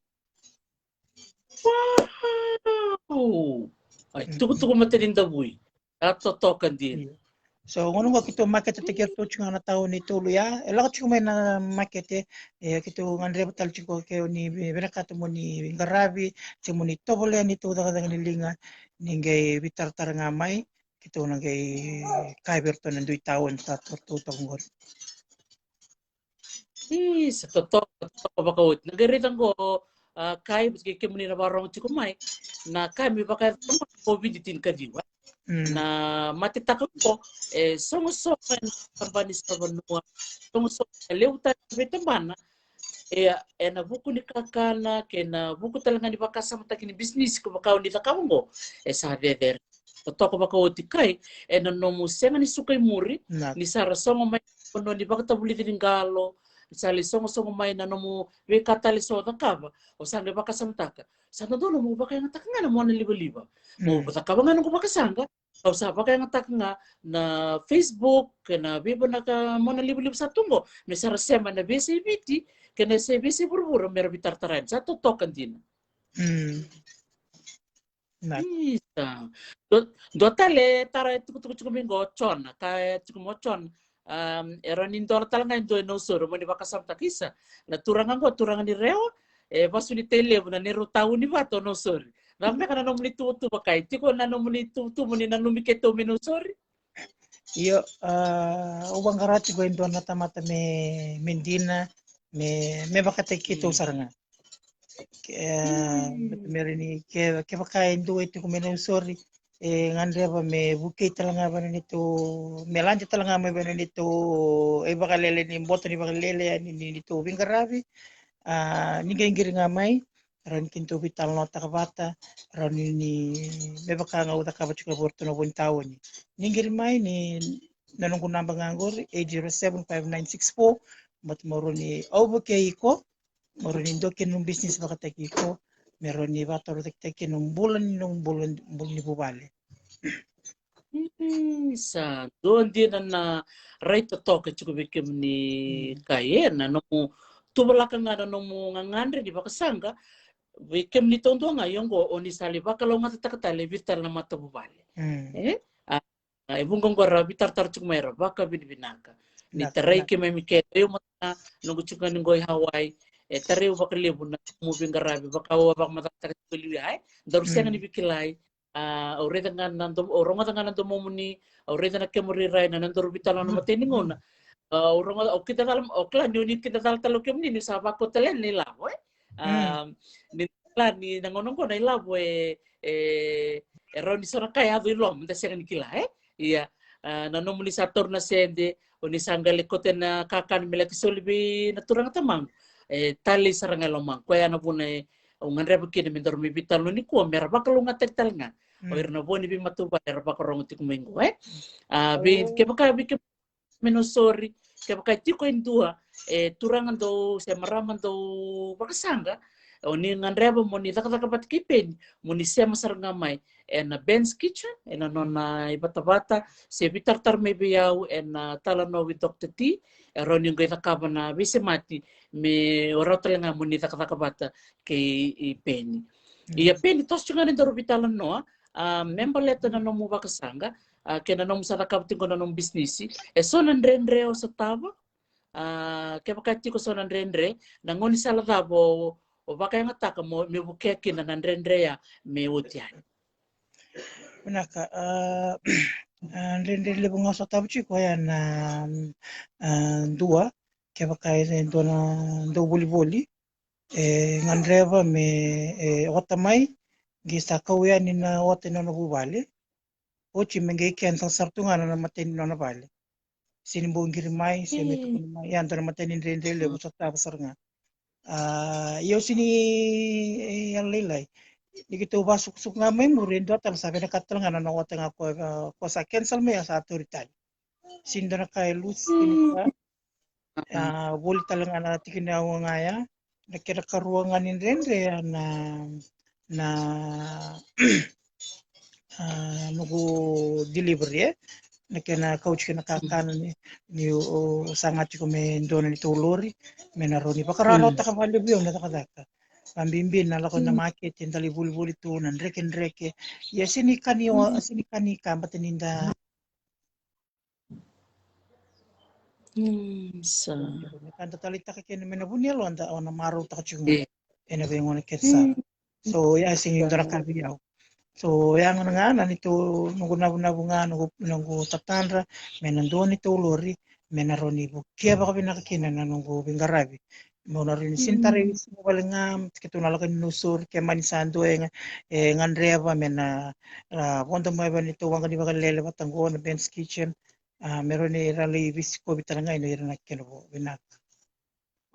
Wow! Ai, tukutuku mata ni davui. Sa totoka dina. Io. So gauna qo keitou maketetaki iratou tiko ga na taoni e tolu ya, e lako tiko mai na makete, e keitou gadreva tale tiko ke o ni vinakata mo ni qaravi se mo ni tovolea ni tou cakacaka ni liga, ni qai veitaratara ga mai, keitou na qai kaya vei iratou na dui taoni sa toka toka qori. Isa, totoka, totoka vakaoti. Na qai raica qo, a, kai, ke kemuni na vakarogo tiko mai. Na kai me vakayaco mai COVID tinikaciwa. Na matetaka qo, e sogosogo ena tabana ni savanua, sogosogo e levu tale na veitabana. E, ena vuku ni kakana, kei na vuku tale ga ni vakasamataki ni bisinisi ko vaka o ni cakava qo, e sa cecere. Totoka vakaoti kai, ena nomu sega ni suka i muri, ni sa ra sogo mai na vanua ni vakatavulici ni qalo, sa lai sogosogo mai na nomu veika tale so cakava, o sa qai vakasamataka. Sa dodonu mo vakayagataka ga na mona livaliva. Mo cakava ga noqu vakasaqa, au sa vakayagataka ga na Facebook, kei na veivanaka mona livaliva sa tu qo, me sa ra sema na veiyasai Viti, kei na veiyasai vuravura, me ra veitaratara yani, sa totoka dina. Isa. Dua tale taro e tukutuku tiko mai qo o Jona, ka e tiko mai o Jona. E rawa ni dola tale ga e dua e Nausori mo ni vakasamataka isa. Na turaga qo turaga ni Rewa, e vasu ni Tailevu na neirau tauni vata o Nausori. Cava beka na nomuni tuvatuva kai, tiko na nomuni tuvatuva mo ni nanumi keitou mai Nausori? Io, au vaqara tiko e dua na tamata me, me dina, me, me vakataki keitou sara ga. Me rawa ni ke, kevaka e dua e tiko mai Nausori, e gadreva me vukei tale ga vei na neitou, me lade tale ga mai vei na neitou, e vakalele ni boto ni vakalele yani ni neitou veiqaravi. A, ni qai qiri ga mai, rawa ni keitou veitalanoataka vata, rawa ni, ni me vaka ga au cakava tiko vei iratou na vo ni taoni. Ni qiri mai ni na noqu naba ga qori, eight zero seven five nine six four, baleta mo rawa ni au vukei iko, mo rawa ni dua kina nomu bisinisi vakataki iko, me rawa ni vakatorocaketaki kina nomu bula ni, nomu bula, bula ni vuvale. Sa dua dina na rai totoka tiko vei kemuni kai, e, na nomu tuvalaka ga na nomu gagadre ni vakasaqa vei kemuni taudua ga, ia oqo o ni sa lai vakalougatataka tale vei ira tale na matavuvale. E? A, e vuqa oqo ra veitaratara tiko mai, ra vakavinavinaka. Ni tarai keimami kece, o yau mada ga noqu tiko ga ni qo i Hawaii, e tarai au vakalevu na nomu veiqaravi, vaka au a vakamacataka tiko e liu ya, e? Daru sega ni veikilai. A, au raica ga na dom-, au rogoca ga na domomuni, au raica na kemu rairai na nodaru veitalanoa na matai ni gauna. A, au rogoca, au kidacala, au kila ni o ni kidacala tale o kemuni ni sa vakau tale yani na ilavo, e? A, ni kila ni na gauna qo na ilavo e, e, e rawa ni so na ka e yaco i loma, da sega ni kila, e? Ia, a, na nomuni sa taura na sede, o ni sa qai lai kauta na kakana me laki soli vei na turaga tamaqu. E talei sara ga e lomaqu. Koya na vuna e au gadreva kina me daru mai veitalanoa nikua, me ra vakalougatataki tale ga o ira na vo ni veimatavuvale era vakarogo tiko mai qo, e? A, vei, kevaka, vei ke-, me Nausori, kevaka e tiko e dua, e, turaga dou se marama dou vakasaqa, o ni gadreva mo ni cakacaka vata kei Peni, mo ni sema sara ga mai ena Ben's Kitchen, ena nona ivatavata, se veitaratara mai vei au ena Talanoa with Doctor T, e rawa ni qai cakava na veisemati me o rawa tale ga mo ni cakacaka vata kei Peni. Ia Peni, toso tiko ga ni daru veitalanoa, a, me baleta na nomu vakasaqa, a, kei na nomu sa cakava tiko na nomu bisinisi, e so na dredre o sotava, a, kevaka tiko so na dredre, na gaunisala cava o, o vakayagataka mo, me vukea kina na dredre ya me oti yani? Vinaka, a, a, dredre levu ga o sotava tiko ya na, a, dua, kevaka e dua na dauvolivoli, e gadreva me, e, ota mai, qai sa kau yani na ota ni nona vuvale. Oti me qai cancel sara tu ga na nona matai ni nona vale. Se ni bau qiri mai, se me tukuni mai, ya dua na matai ni dredre levu o sotava sara ga. A, ia au se ni, e, yalolailai. Ni keitou vakasukusuku ga mai muri, e dua tale sa vinakata tale ga na nona ota ga ko, ko sa cancel mai, a sa tauri tale. Se ni dua na ka e lusi, se ni ka. A, voli tale ga na tikina au ga ya. Na kena karua ga ni dredre ya na, na, a, noqu delivery, e. Na kena kauti kena kakana ni, ni o, o saga tiko me dua na neitou lori, me na rawa ni vakararamataka vakalevu au na cakacaka. Vabibi na lako na makete, da lai volivoli tu, na drekidreki. Ia se ni ka ni o, se ni ka ni ka, baleta ni da Mm, sa. Ka da taleitaka kina me na vu ni yaloda, o na marautaka tiko ga ena veigauna kece sara. So ya e sega ni dua na ka vei au. So ya gona ga na neitou, noqu navunavu ga, noqu, noqu tatadra me na dua neitou lori me na rawa ni vukea vakavinaka kina na noqu veiqaravi. Meu na rawa ni sega ni tarai siga vale ga, keitou na lako i Nausori, ke mani sa dua e ga, e gadreva me na, a, vodo mai vei neitou waqa ni vakalele vata qo na Ben's Kitchen. A, me rawa ni ra lai veisikovi tale ga ina ira na kena vo. Vinaka.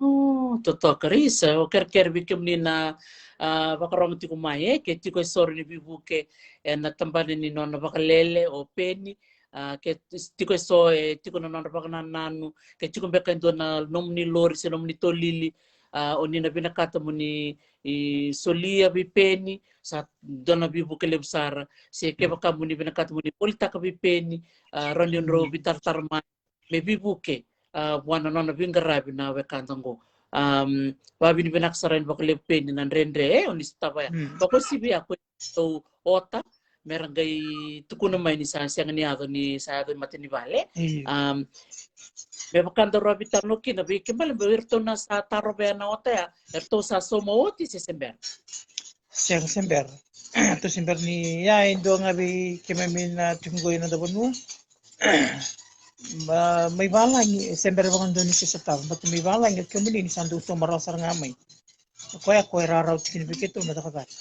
O, totoka. Isa, o kerekere vei kemuni na, a, vakarogo tiko mai, e, ke tiko e so ni veivuke ena tabana ni nona vakalele o Peni, a, ke tiko e so e tiko na nodra vakanananu, ke tiko beka e dua na nomuni lori se nomuni tolili, a, o ni na vinakata mo ni, i, solia vei Peni, sa dua na veivuke levu sara, se kevaka mo ni vinakata mo ni volitaka vei Peni, a, rawa ni drau veitaratara mai me veivuke, a, vua na nona veiqaravi na wekada qo. Am, vavinavinaka sara yani vakalevu Peni na dredre, e, o ni sotava ya. Mm. Vakauasivi ya ko tou ota, me ra qai tukuna mai ni sa sega ni yaco, ni sa yaco i mata ni vale. Io. Am, me vaka daru a veitalanoa kina, vei kemuni, me iratou na sa tarova ya na ota ya, eratou sa sauma oti se se bera? Sega, se bera. Tou se bera ni, ya e dua ga vei keimami na tiko qo ena noda vanua. Ma, mai valagi, e se bera vakadua ni se sotava, but mai valagi o kemuni ni sa dau sauma rawa sara ga mai. O koya, koya e rawarawa tiko kina vei keitou na cakacaka.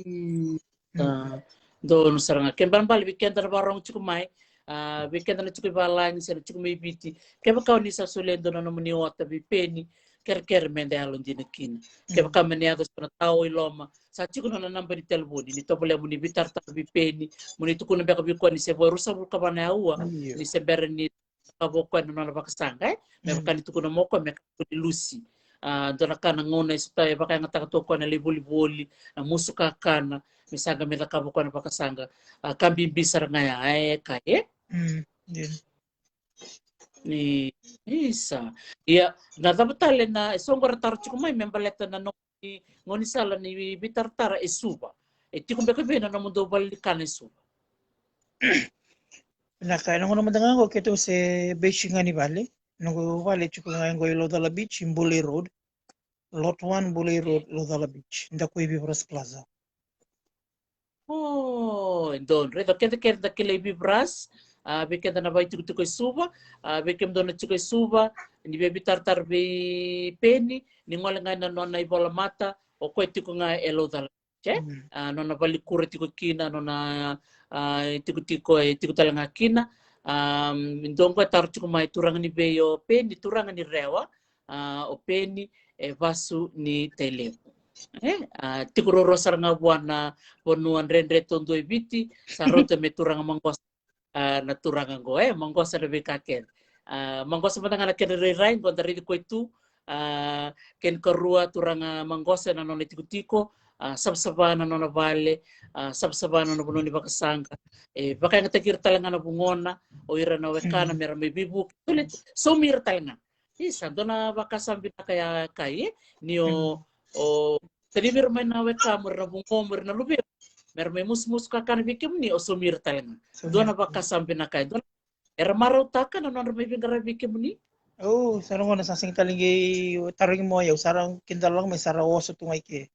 Mm. A, donu sara ga. Kena ibalebale vei keda na vakarogo tiko mai, a, vei keda na tiko i valagi se na tiko mai Viti, kevaka o ni sa solia e dua na nomuni ota vei Peni, kerekere me da yalodina kina. Mm. Kevaka me na yaco e so na tao i loma, sa tiko na nona naba ni talevoni, ni tovolea mo ni veitaratara vei Peni, mo ni tukuna beka vei koya ni se vo e ruasagavulu ka va na aua, io, ni se bera ni cakava o koya na nona vakasaqa, e? Me, mm, vaka ni tukuna mai o koya me kakua ni lusi. A, dua na ka na gauna e sota e vakayagataka tu o koya na lai volivoli, na musu kakana, me saqa me cakava o koya na vakasaqa. A, ka bibi sara ga ya, e, Kai, e? Mm, io. Ni, isa. Ia, na cava tale na, e so qo ra taro tiko mai me baleta na nomuni gaunisala ni veitaratara e Suva. E tiko beka vei na nomudou valenikana e Suva? Vinaka, ena gauna mada ga qo keitou se base ga ni vale. Noqu vale tiko ga qo i Laucala Beach, i Buley Road. Lot one, Buley Road, Laucala Beach. Daku i Vivras Plaza. O, e donu. Raica, keda, keda da kilai Vivras, a, vei keda na vakaitikotiko e Suva, a, vei kemudou na tiko e Suva, ni via veitaratara vei Peni, ni gole ga ena nona ivolamata, o koya tiko ga e Laucala. Ke? Mm. A, nona valenikuro tiko kina, nona, a, tikotiko e tiko tale ga kina. A, dua qo e taro tiko mai, turaga ni vei o Peni? Turaga ni Rewa, a, o Peni e vasu ni Tailevu. E, a, tiko ruarua sara ga vua na vanua dredre taudua e Viti, sa rauta me turaga maqosa, a, na turaga qo, e, maqosa na veika kece. A, maqosa mada ga na kena irairai, qo da raici koya tu, a, kena ikarua, turaga maqosa ena nona itikotiko, a, savasava na nona vale, a, savasava na nona vanua ni vakasaqa. E vakayagataki ira tale ga na vugona, o ira na wekana, mm, me ra mai veivuke. Saumi ira tale ga. Isa, dua na vakasama vinaka ya, Kai, e? Ni o, mm, o talevi ira mai na wekamu, ira na vugomu, ira na luvemu, me ra mai musumusu kakana vei kemuni, o saumi ira tale ga. Saumi ira. Dua na vakasama vinaka ya, dua na, era marautaka na nodra mai veiqaravi vei kemuni? O, sa na gauna sa sega tale ni qai tarogi mai o au, sa ra kidalaka mai, sa ra oso tu ga i ke.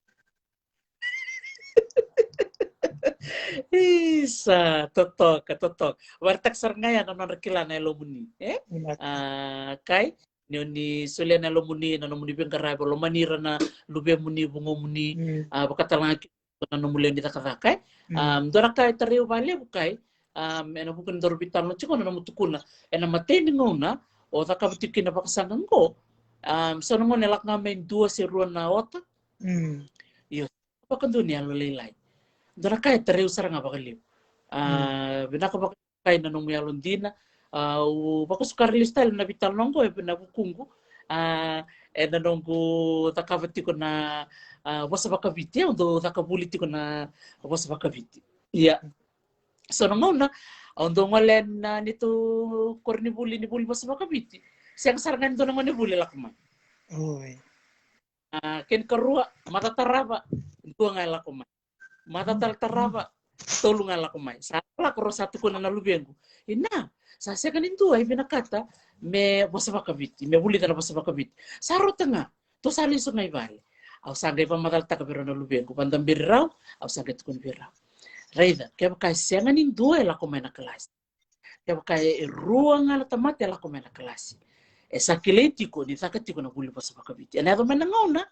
Isa, totoka, totoka. Vakaraitaka sara ga ya na nodra kila na yalomuni, e? Vinaka. A, Kai, ni o ni solia na yalomuni, na nomuni veiqaravi, o lomani ira na luvemuni, vugomuni, mm, a, vakatalega kina na nomu lewe ni cakacaka, e? Mm. A, dua na ka e tarai au vakalevu, Kai, a, ena vuku ni daru veitalanoa tiko, na nomu tukuna ena imatai ni gauna o cakava tiko kina vakasaqa qo, a, so na gauna e lako ga mai dua se rua na ota. Mm. Io, vakadua ni yalolailai. Dua na ka e tarai au sara ga vakalevu. A, mm, vinaka vaka, Kai, na nomu yalodina. A, au vakasukara lesu tale na veitalanoa qo ena vukuqu. A, ena noqu cakava tiko na, a, vosa vakaviti, au dau caka vuli tiko na vosa vakaviti. Ia, so na gauna au dau gole ena neitou koronivuli ni vuli vosa vakaviti, sega sara ga ni dua na gonevuli e lako mai. Oi. A, kena ikarua, macawa tarava, dua ga e lako mai. Macawa tale tarava, tolu ga e lako mai. Sa lako, rau sa tukuna na luvequ, ina, Sa sega ni dua e vinakata me vosa vakaviti, me vulica na vosa vakaviti. Sa rauta ga, tou sa lesu ga i vale. Au sa qai vakamacalataka vei rau na luvequ, vakadaberi rau, au sa qai tukuna vei rau. Raica, kevaka e sega ni dua e lako mai na kalasi, kevaka e rua ga na tamata e lako mai na kalasi, e sa kilai tiko ni caka tiko na vuli vosa vakaviti. Ena yaco mai na gauna,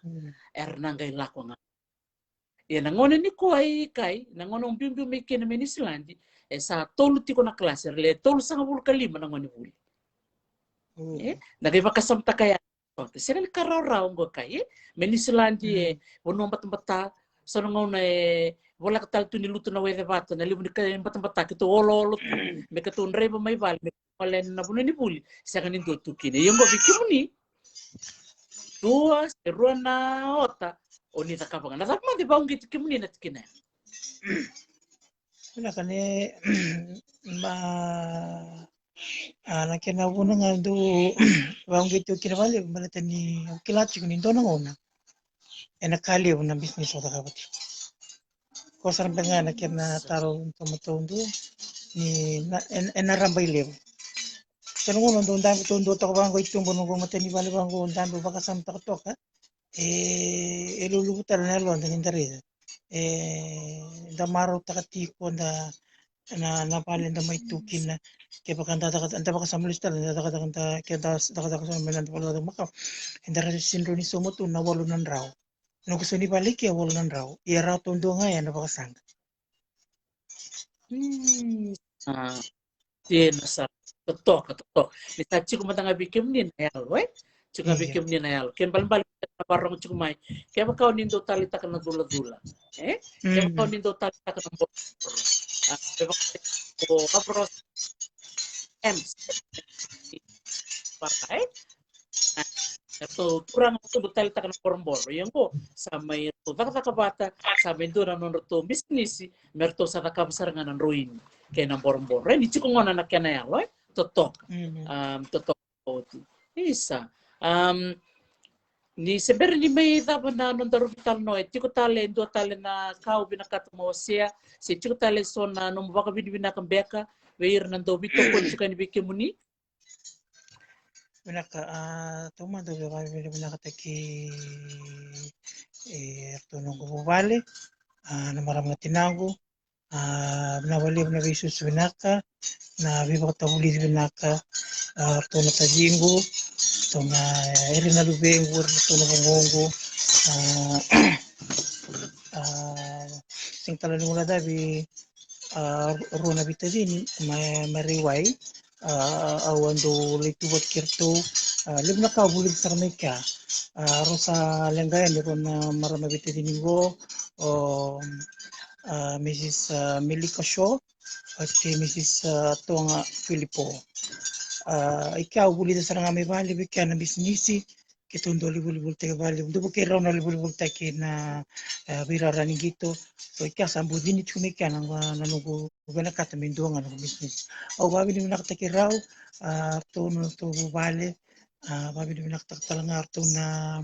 era na qai lako ga. Ia na gauna nikua, i Kai, na gauna au biubiu mai kina mai Niusiladi, e sa tolu tiko na kalasi, era le tolusagavulu ka lima na gone vuli. E na qai vakasamataka ya. Sega ni ka rawarawa oqo, Kai, e? Mai Niusiladi, e vanua batabata, so na gauna e voleka tale tu ni lutu na wece vata, na levu ni ka e batabata, keitou oloolo tu me keitou draiva mai vale me keitou lako na vanua ni vuli, sega ni dua tu kina. Ia oqo vei kemuni, dua se rua na ota, o ni cakava ga. Na cava mada e vakauqeti kemuni na tikina ya? Vinaka, ne, ma, a, na kena vuna ga dau vakauqeti au kina vakalevu, baleta ni au kila tiko ni dua na gauna ena ka levu na bisinisi au cakava tiko. Ko sara beka ga na kena taro taumada taudua ni na, ena, ena raba i levu. Kena gauna dau dabe taudua toka vaqo i tuba, noqu matai ni vale vaqo, dabe vakasamataka toka. E, e luluvu tale na yaloda ni da raica. E, da marautaka tiko da na, na vale da mai tu kina. Kevaka da caka, da vakasama lesu tale, da cakacaka, da, ke da cakacaka so na mai na da vale cakacaka makawa, e da raica sega ni rawa ni sauma tu na walu na drau. Noqu so ni vale ke walu na drau. Ia rau taudua ga ya na vakasaqa. Hmm. A, dina sara. Totoka, totoka. Ni sa tiko mada ga vei kemuni na yalo, e? Tiko ga vei kemuni na yalo. Kena ibalebale na vakarorogo tiko mai. Kevaka o ni dau taleitaka na culacula, e? Kevaka o ni dau taleitaka na boro. A, kevaka o Avros Ems. Vaka, e? Eratou turaga tubu taleitaka na boroboro. Ia oqo sa mai ratou cakacaka vata, sa mai dua na nodratou bisinisi me ratou sa cakava sara ga na droini kei na boroboro. E, ni tiko gona na kena yalo, e? Totoka. Am, totoka oti. Isa. Am, ni se bera ni mai cava na nodaru veitalanoa, e tiko tale e dua tale na ka o vinakata mo wasea, se tiko tale e so na nomu vakavinavinaka beka vei ira na dau veitokoni tiko yani vei kemuni? Vinaka, a, taumada au via vakavinavinakataki, e, ratou noqu vuvale, a, na marama na tinaqu, a, vinaka vakalevu na veisusu vinaka, na veivakatavulici vinaka, a, ratou na taciqu, ratou na, e, ira na luvequ, ira na ratou na vugoqu, a, a, sega tale ni guilecavi, a, rua na veitacini, ma, ma Raiwai, a, au a dau lai tu vata kei ratou, a, levu na ka au vulica sara mai kea. A, rau sa leqa yani rua na marama veitacini qo, o, a, Mrs, a, Melika Shaw, vata kei Mrs, a, Toga Filipo. A, i kea au vulica sara ga mai vale vei kea na bisinisi, keitou dau lai volivolitaki vale, dau vukei rau na lai volivolitaki na, e, veirara ni qito. So i kea sa bucini tiko mai kea na, na noqu vinakata me dua ga noqu bisinisi. Au vakavinavinakataki rau, a, ratou na nodratou vuvale, a, vakavinavinakataka tale ga ratou na,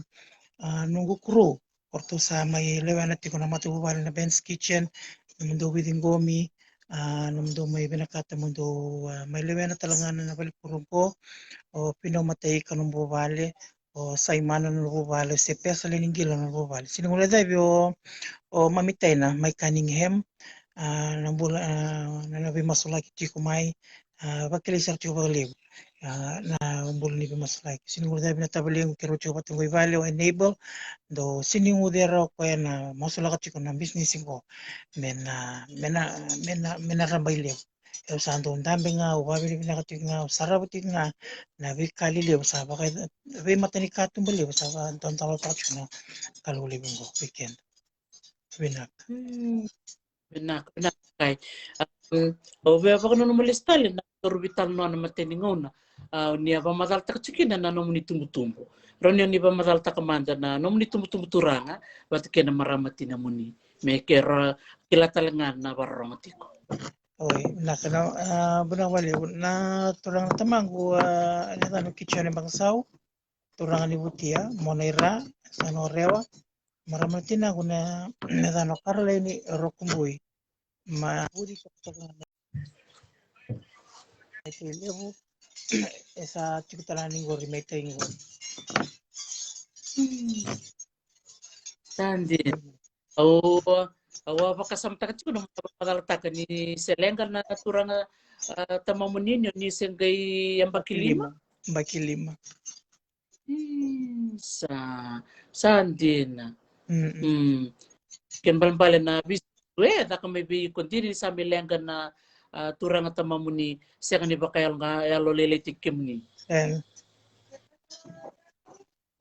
a, noqu crew. O ratou sa mai lewena tiko na matavuvale na Ben's Kitchen, nomudou veiciqomi, a, nomudou mai vinakata mo dou, a, mai lewena tale ga na, na valenikuro qo, o Pinau Mataika nomu vuvale, o Saimana na nomu vuvale, o Sepesa Leniqila na nomu vuvale. Sega ni guilecavi o, o Mami Taina mai Cunningham, a, na bula, a, na, na veimasulaki tiko mai, a, vakilai sara tiko vakalevu. A, na bula ni veimasulaki. Sega ni guilecavi na tavalequ keirau tiko vata qo i vale, o Enable, dau sega ni guce rawa o koya na masulaka tiko na bisinisi qo. Me na, me na, me na, me na raba i levu. Au sa dau dabe ga, au vakavinavinaka tiko ga, au sarava tiko ga na veika lelevu sa vaka, veimatani katuba levu sa vakadodonutaka tiko na Kalou levu qo vei keda. Vinaka. Mm. Vinaka, vinaka, Kai. Am, au via vakananuma lesu tale na nodaru veitalanoa na matai ni gauna. A, ni a vakamacalataka tiko kina na nomuni tubutubu. Rawa ni o ni vakamacalataka mada na nomuni tubutubu turaga vata kei na marama tinamuni, me keirau kila tale ga na vakarorogo tiko. Oi, vinaka, na, a, vinaka vakalevu. Na turaga na tamaqu, a, na yacana o Kitone Bagasau, turaga ni Vutia, Monaira, sa na o Rewa. Marama na tinaqu na, na yacana o Karolaini Rokubui. Ma, vuci toka toka ga. Tui Levu. E sa tiko tale ga ni qori mai tai qori. Sa dina. Au, au a vakasamataka tiko na, au vakamacalataka ni se leqa na turaga, ah, tamamuni ni, ni se qai yabaki lima. Yabaki lima. Mm, sa, sa dina. Mm. Kena ibalebale na visi e caka mai vei iko, dina ni sa mai leqa na, ah, turaga tamamuni, sega ni vakayalo ga, yalolailai tiko kemuni. E.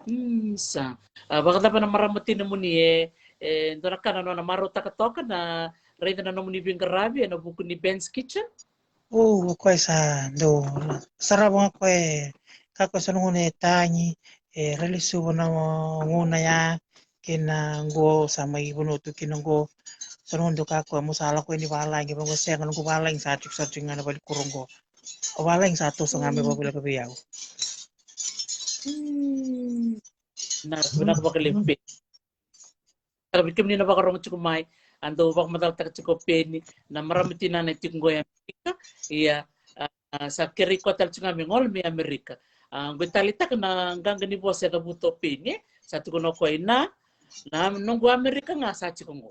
Mm, sa. Ah, vakacava na marama tinamuni, e, e dua na ka na nona marautaka toka na raica na nomuni veiqaravi ena vuku ni Ben's Kitchen? O, o koya sa dau sarava ga koya, e, ka koya sa na gauna e tagi, e railesuva na gauna ya, kei na qo sa mai vanua tu kina qo. Sa na gauna dau ka koya mo sa lako yani valagi, vaqo sega, noqu valagi sa tiko sara tiko ga na valenikuro qo. O valagi sa toso ga me vakavoleka vei au. Mm. Na, vinaka vakalevu. Saka vei kemuni na vakarogo tiko mai, a dau vakamacalataka tiko o Peni, na marama tinana e tiko qo e Amerika. Ia, a, a, sa kerei koya tale tiko ga me gole mai Amerika. A, qo e taleitaka na qaqa ni vosa e cavuta o Peni, e. Sa tukuna o koya, na, na noqu Amerika ga sa tiko qo.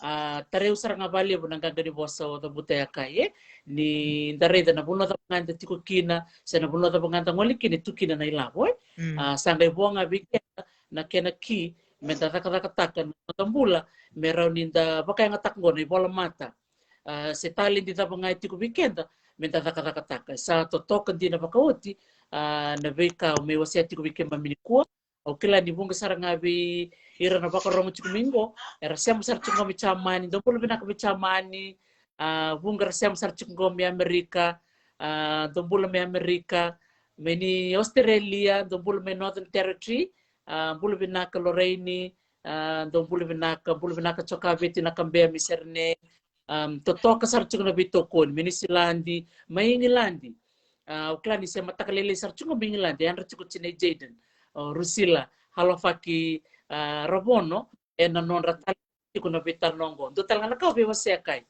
A, tarai au sara ga vakalevu na qaqa ni vosa o cavuta ya, Kai, e. Ni da raica na vanua cava ga eda tiko kina, se na vanua cava ga da gole kina, e tu kina na ilavo, e. Mm. A, sa qai vo ga vei keda na kena ki me da cakacakataka na noda bula, me rawa ni da vakayagataka qo na ivolamata. A, se taledi cava ga e tiko vei keda, me da cakacakataka. Sa totoka dina vakaoti, a, na veika au mai wasea tiko vei keimami nikua. Au kila ni vuqa sara ga vei ira na vakarogo tiko mai qo, era sema sara tiko qo mai Jamani, dou bula vinaka mai Jamani. A, vuqa era sema sara tiko qo mai Amerika, a, dou bula mai Amerika, mai ni Australia, dou bula mai Northern Territory, a, bula vinaka Lorraine, a, dou bula vinaka, bula vinaka Jokaveti Nakabea mai Sydney, a, totoka sara tiko na veitokoni, mai Niusiladi, mai Igiladi. A, au kila ni se mataka lailai sara tiko mai Igiladi, e yadra tiko tinai Jaden, o Rusila Halofaki, a, Ravono, ena nodra tale tiko na veitalanoa qo. Dua tale ga na ka au via wasea, Kai.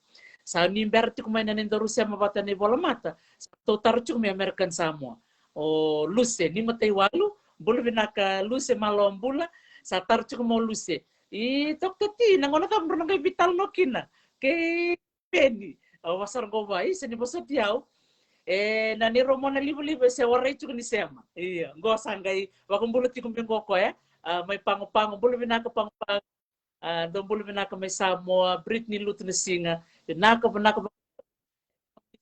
Sa ni bera tiko mai na nodaru sema vata na ivolamata, sa tou taro tiko mai American Samoa. O Luse ni Mataiwalu, bula vinaka Luse, malo bula. Sa taro tiko mai o Luse, i Doctor T, na gauna cava drau na qai veitalanoa kina kei Peni? Au via sara qo vua, i, se ni vosoti au. E, na neirau monalivaliva e se warai tiko ni sema. Ia, qo sa qai vakabula tiko mai qo o koya, a, mai Pago Pago, bula vinaka Pago Pago. A, dou bula vinaka mai Samoa, Brittany Lutu na siga. Vinaka, vinaka, vinaka.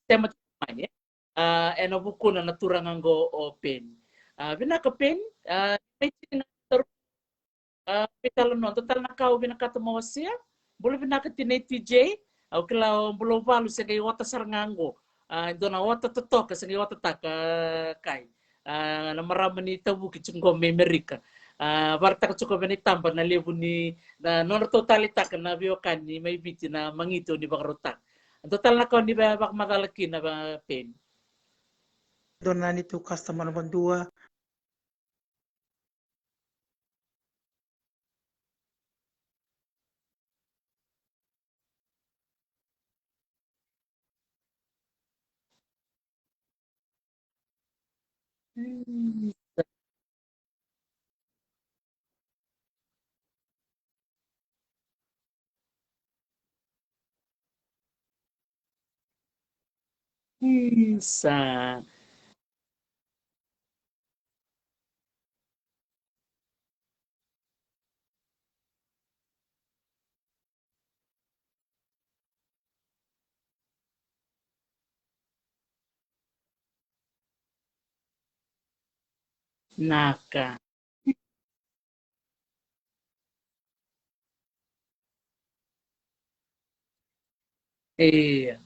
Sema tiko mai, e. A, ena vukuna na turaga qo o Peni. A, vinaka Peni, a, mai tini na taru-, a, veitalanoa, dua tale na ka au vinakata mo wasea. Bula vinaka tinai T J, au kila o Bulauvalu se qai ota sara ga qo. A, dua na ota totoka se qai otataka, Kai. A, na marama ni tavuki tiko qo mai Amerika. A, vakaraitaka tiko vei na itaba na levu ni, na nodratou taleitaka na veiwekani mai Viti na magiti o ni vakarautaka. Dua tale na ka o ni via vakamacala kina, va Peni? Dua na neitou customer vadua. Mm. Isa. Naka. Ia.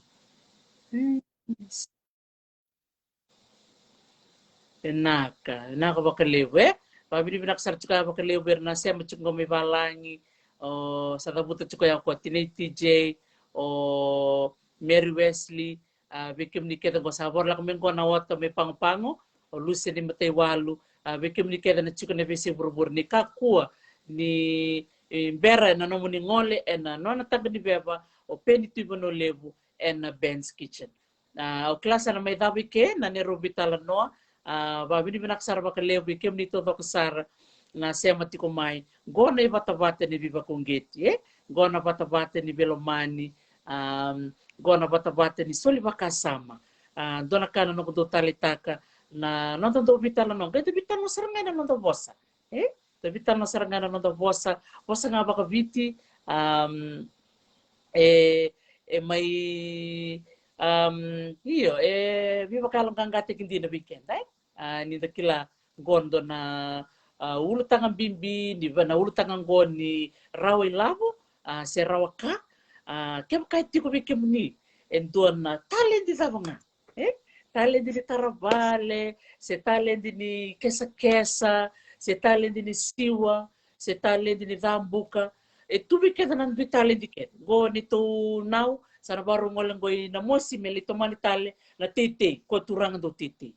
E naka, e naka vakalevu, e. Vakavinavinaka sara tiko vakalevu vei ira na sema tiko qo mai valagi. O, sa cavuta tiko ya o koya tinai T J, o Mary Wesley, a, vei kemuni kece qo sa vorolaka mai qo na ota mai Pagopago, o Lucy ni Mataiwalu, a, vei kemuni kece na tiko na veisei vuravura, ni kakua ni, e, bera ena nomuni gole ena nona taqa ni veva o Peni Tuivanualevu ena Ben's Kitchen. A, au kila sa na mai cava i ke na neirau veitalanoa. A, vakavinavinaka sara vakalevu vei kemuni taucoko sara na sema tiko mai. Qo na ivatavata ni veivakauqeti, e? Qo na vatavata ni veilomani. A, qo na vatavata ni soli vakasama. A, dua na ka na noqu dau taleitaka na noda dau veitalanoa, qai da veitalanoa sara ga ena noda vosa, e? Da veitalanoa sara ga ena noda vosa, vosa ga vakaviti. A, e, e mai, a, io, e veivakayaloqaqataki dina vei keda, e? A, ni da kila qo dua na, a, ulutaga bibi ni va-, na ulutaga qo ni rawa ilavo, a, se rawa ka. A, kevaka e tiko vei kemuni e dua na taledi cava ga, e? Taledi ni tara vale, se taledi ni kesakesa, se taledi ni siwa, se taledi ni cabuka. E tu vei keda na dui taledi keda. Qo neitou nau sa na vakarau gole qo i Namosi me lai tomani tale na teitei, ko turaga dau teitei.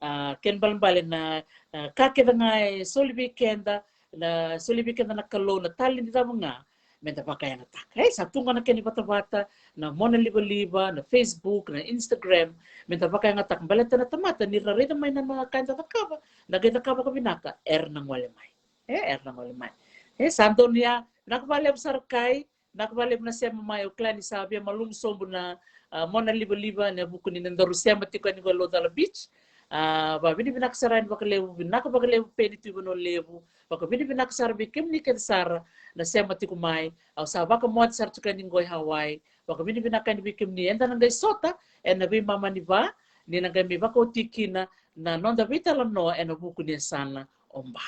A, kena ibalebale na, a, ka kece ga e soli vei keda, na soli vei keda na Kalou, na taledi cava ga, me da vakayagataka. E, sa tu ga na kena ivatavata, na monalivaliva, na Facebook, na Instagram, me da vakayagataka. Baleta na tamata ni ra raica mai na, na ka eda cakava, na qai cakava ka vinaka, era na gole mai. E, era na gole mai. E, sa donu ya, vinaka vakalevu sara Kai, vinaka vakalevu na sema mai. Au kila ni sa via malumu sobu na, a, monalivaliva ena vuku ni nodaru sema tiko yani qo e Laucala Beach. A, vakavinavinaka sara yani vakalevu, vinaka vakalevu Peni tu i Vanua Levu. Vakavinavinaka sara vei kemuni kece sara na sema tiko mai. Au sa vakamoce sara tiko yani qo e Hawaii. Vakavinavinaka yani vei kemuni. Eda na qai sota ena veimama ni va, ni na qai mai vakaoti kina na noda veitalanoa ena vuku ni yasana o Ba.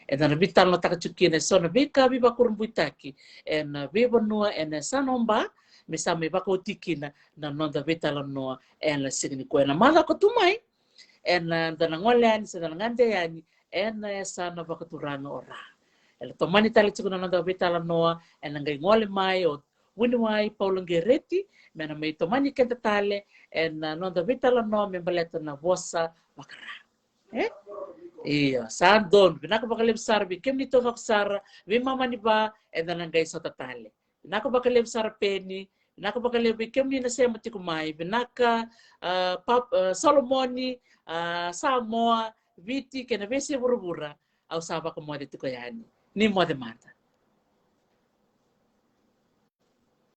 Eda na veitalanoataka tiko kina eso na veika veivakurabuitaki ena veivanua ena yasana o Ba, me sa mai vakaoti kina na noda veitalanoa ena siga nikua. Ena macawa ka tu mai, eda na gole yani, se da na gade yani ena yasana vakaturaga o Ra. Ena tomani tale tiko na noda veitalanoa, ena qai gole mai o Vuniwai Paula Qereti me na mai tomani keda tale ena noda veitalanoa me baleta na vosa vaka-Ra. E? Io, sa donu. Vinaka vakalevu sara vei kemuni taucoko sara, veimama ni va, eda na qai sota tale. Vinaka vakalevu sara Peni, vinaka vakalevu vei kemuni na sema tiko mai, vinaka, a, Pap-, a, Solomoni, a, Samoa, Viti kei na veiyasai vuravura. Au sa vakamoce tiko yani. Ni moce mada.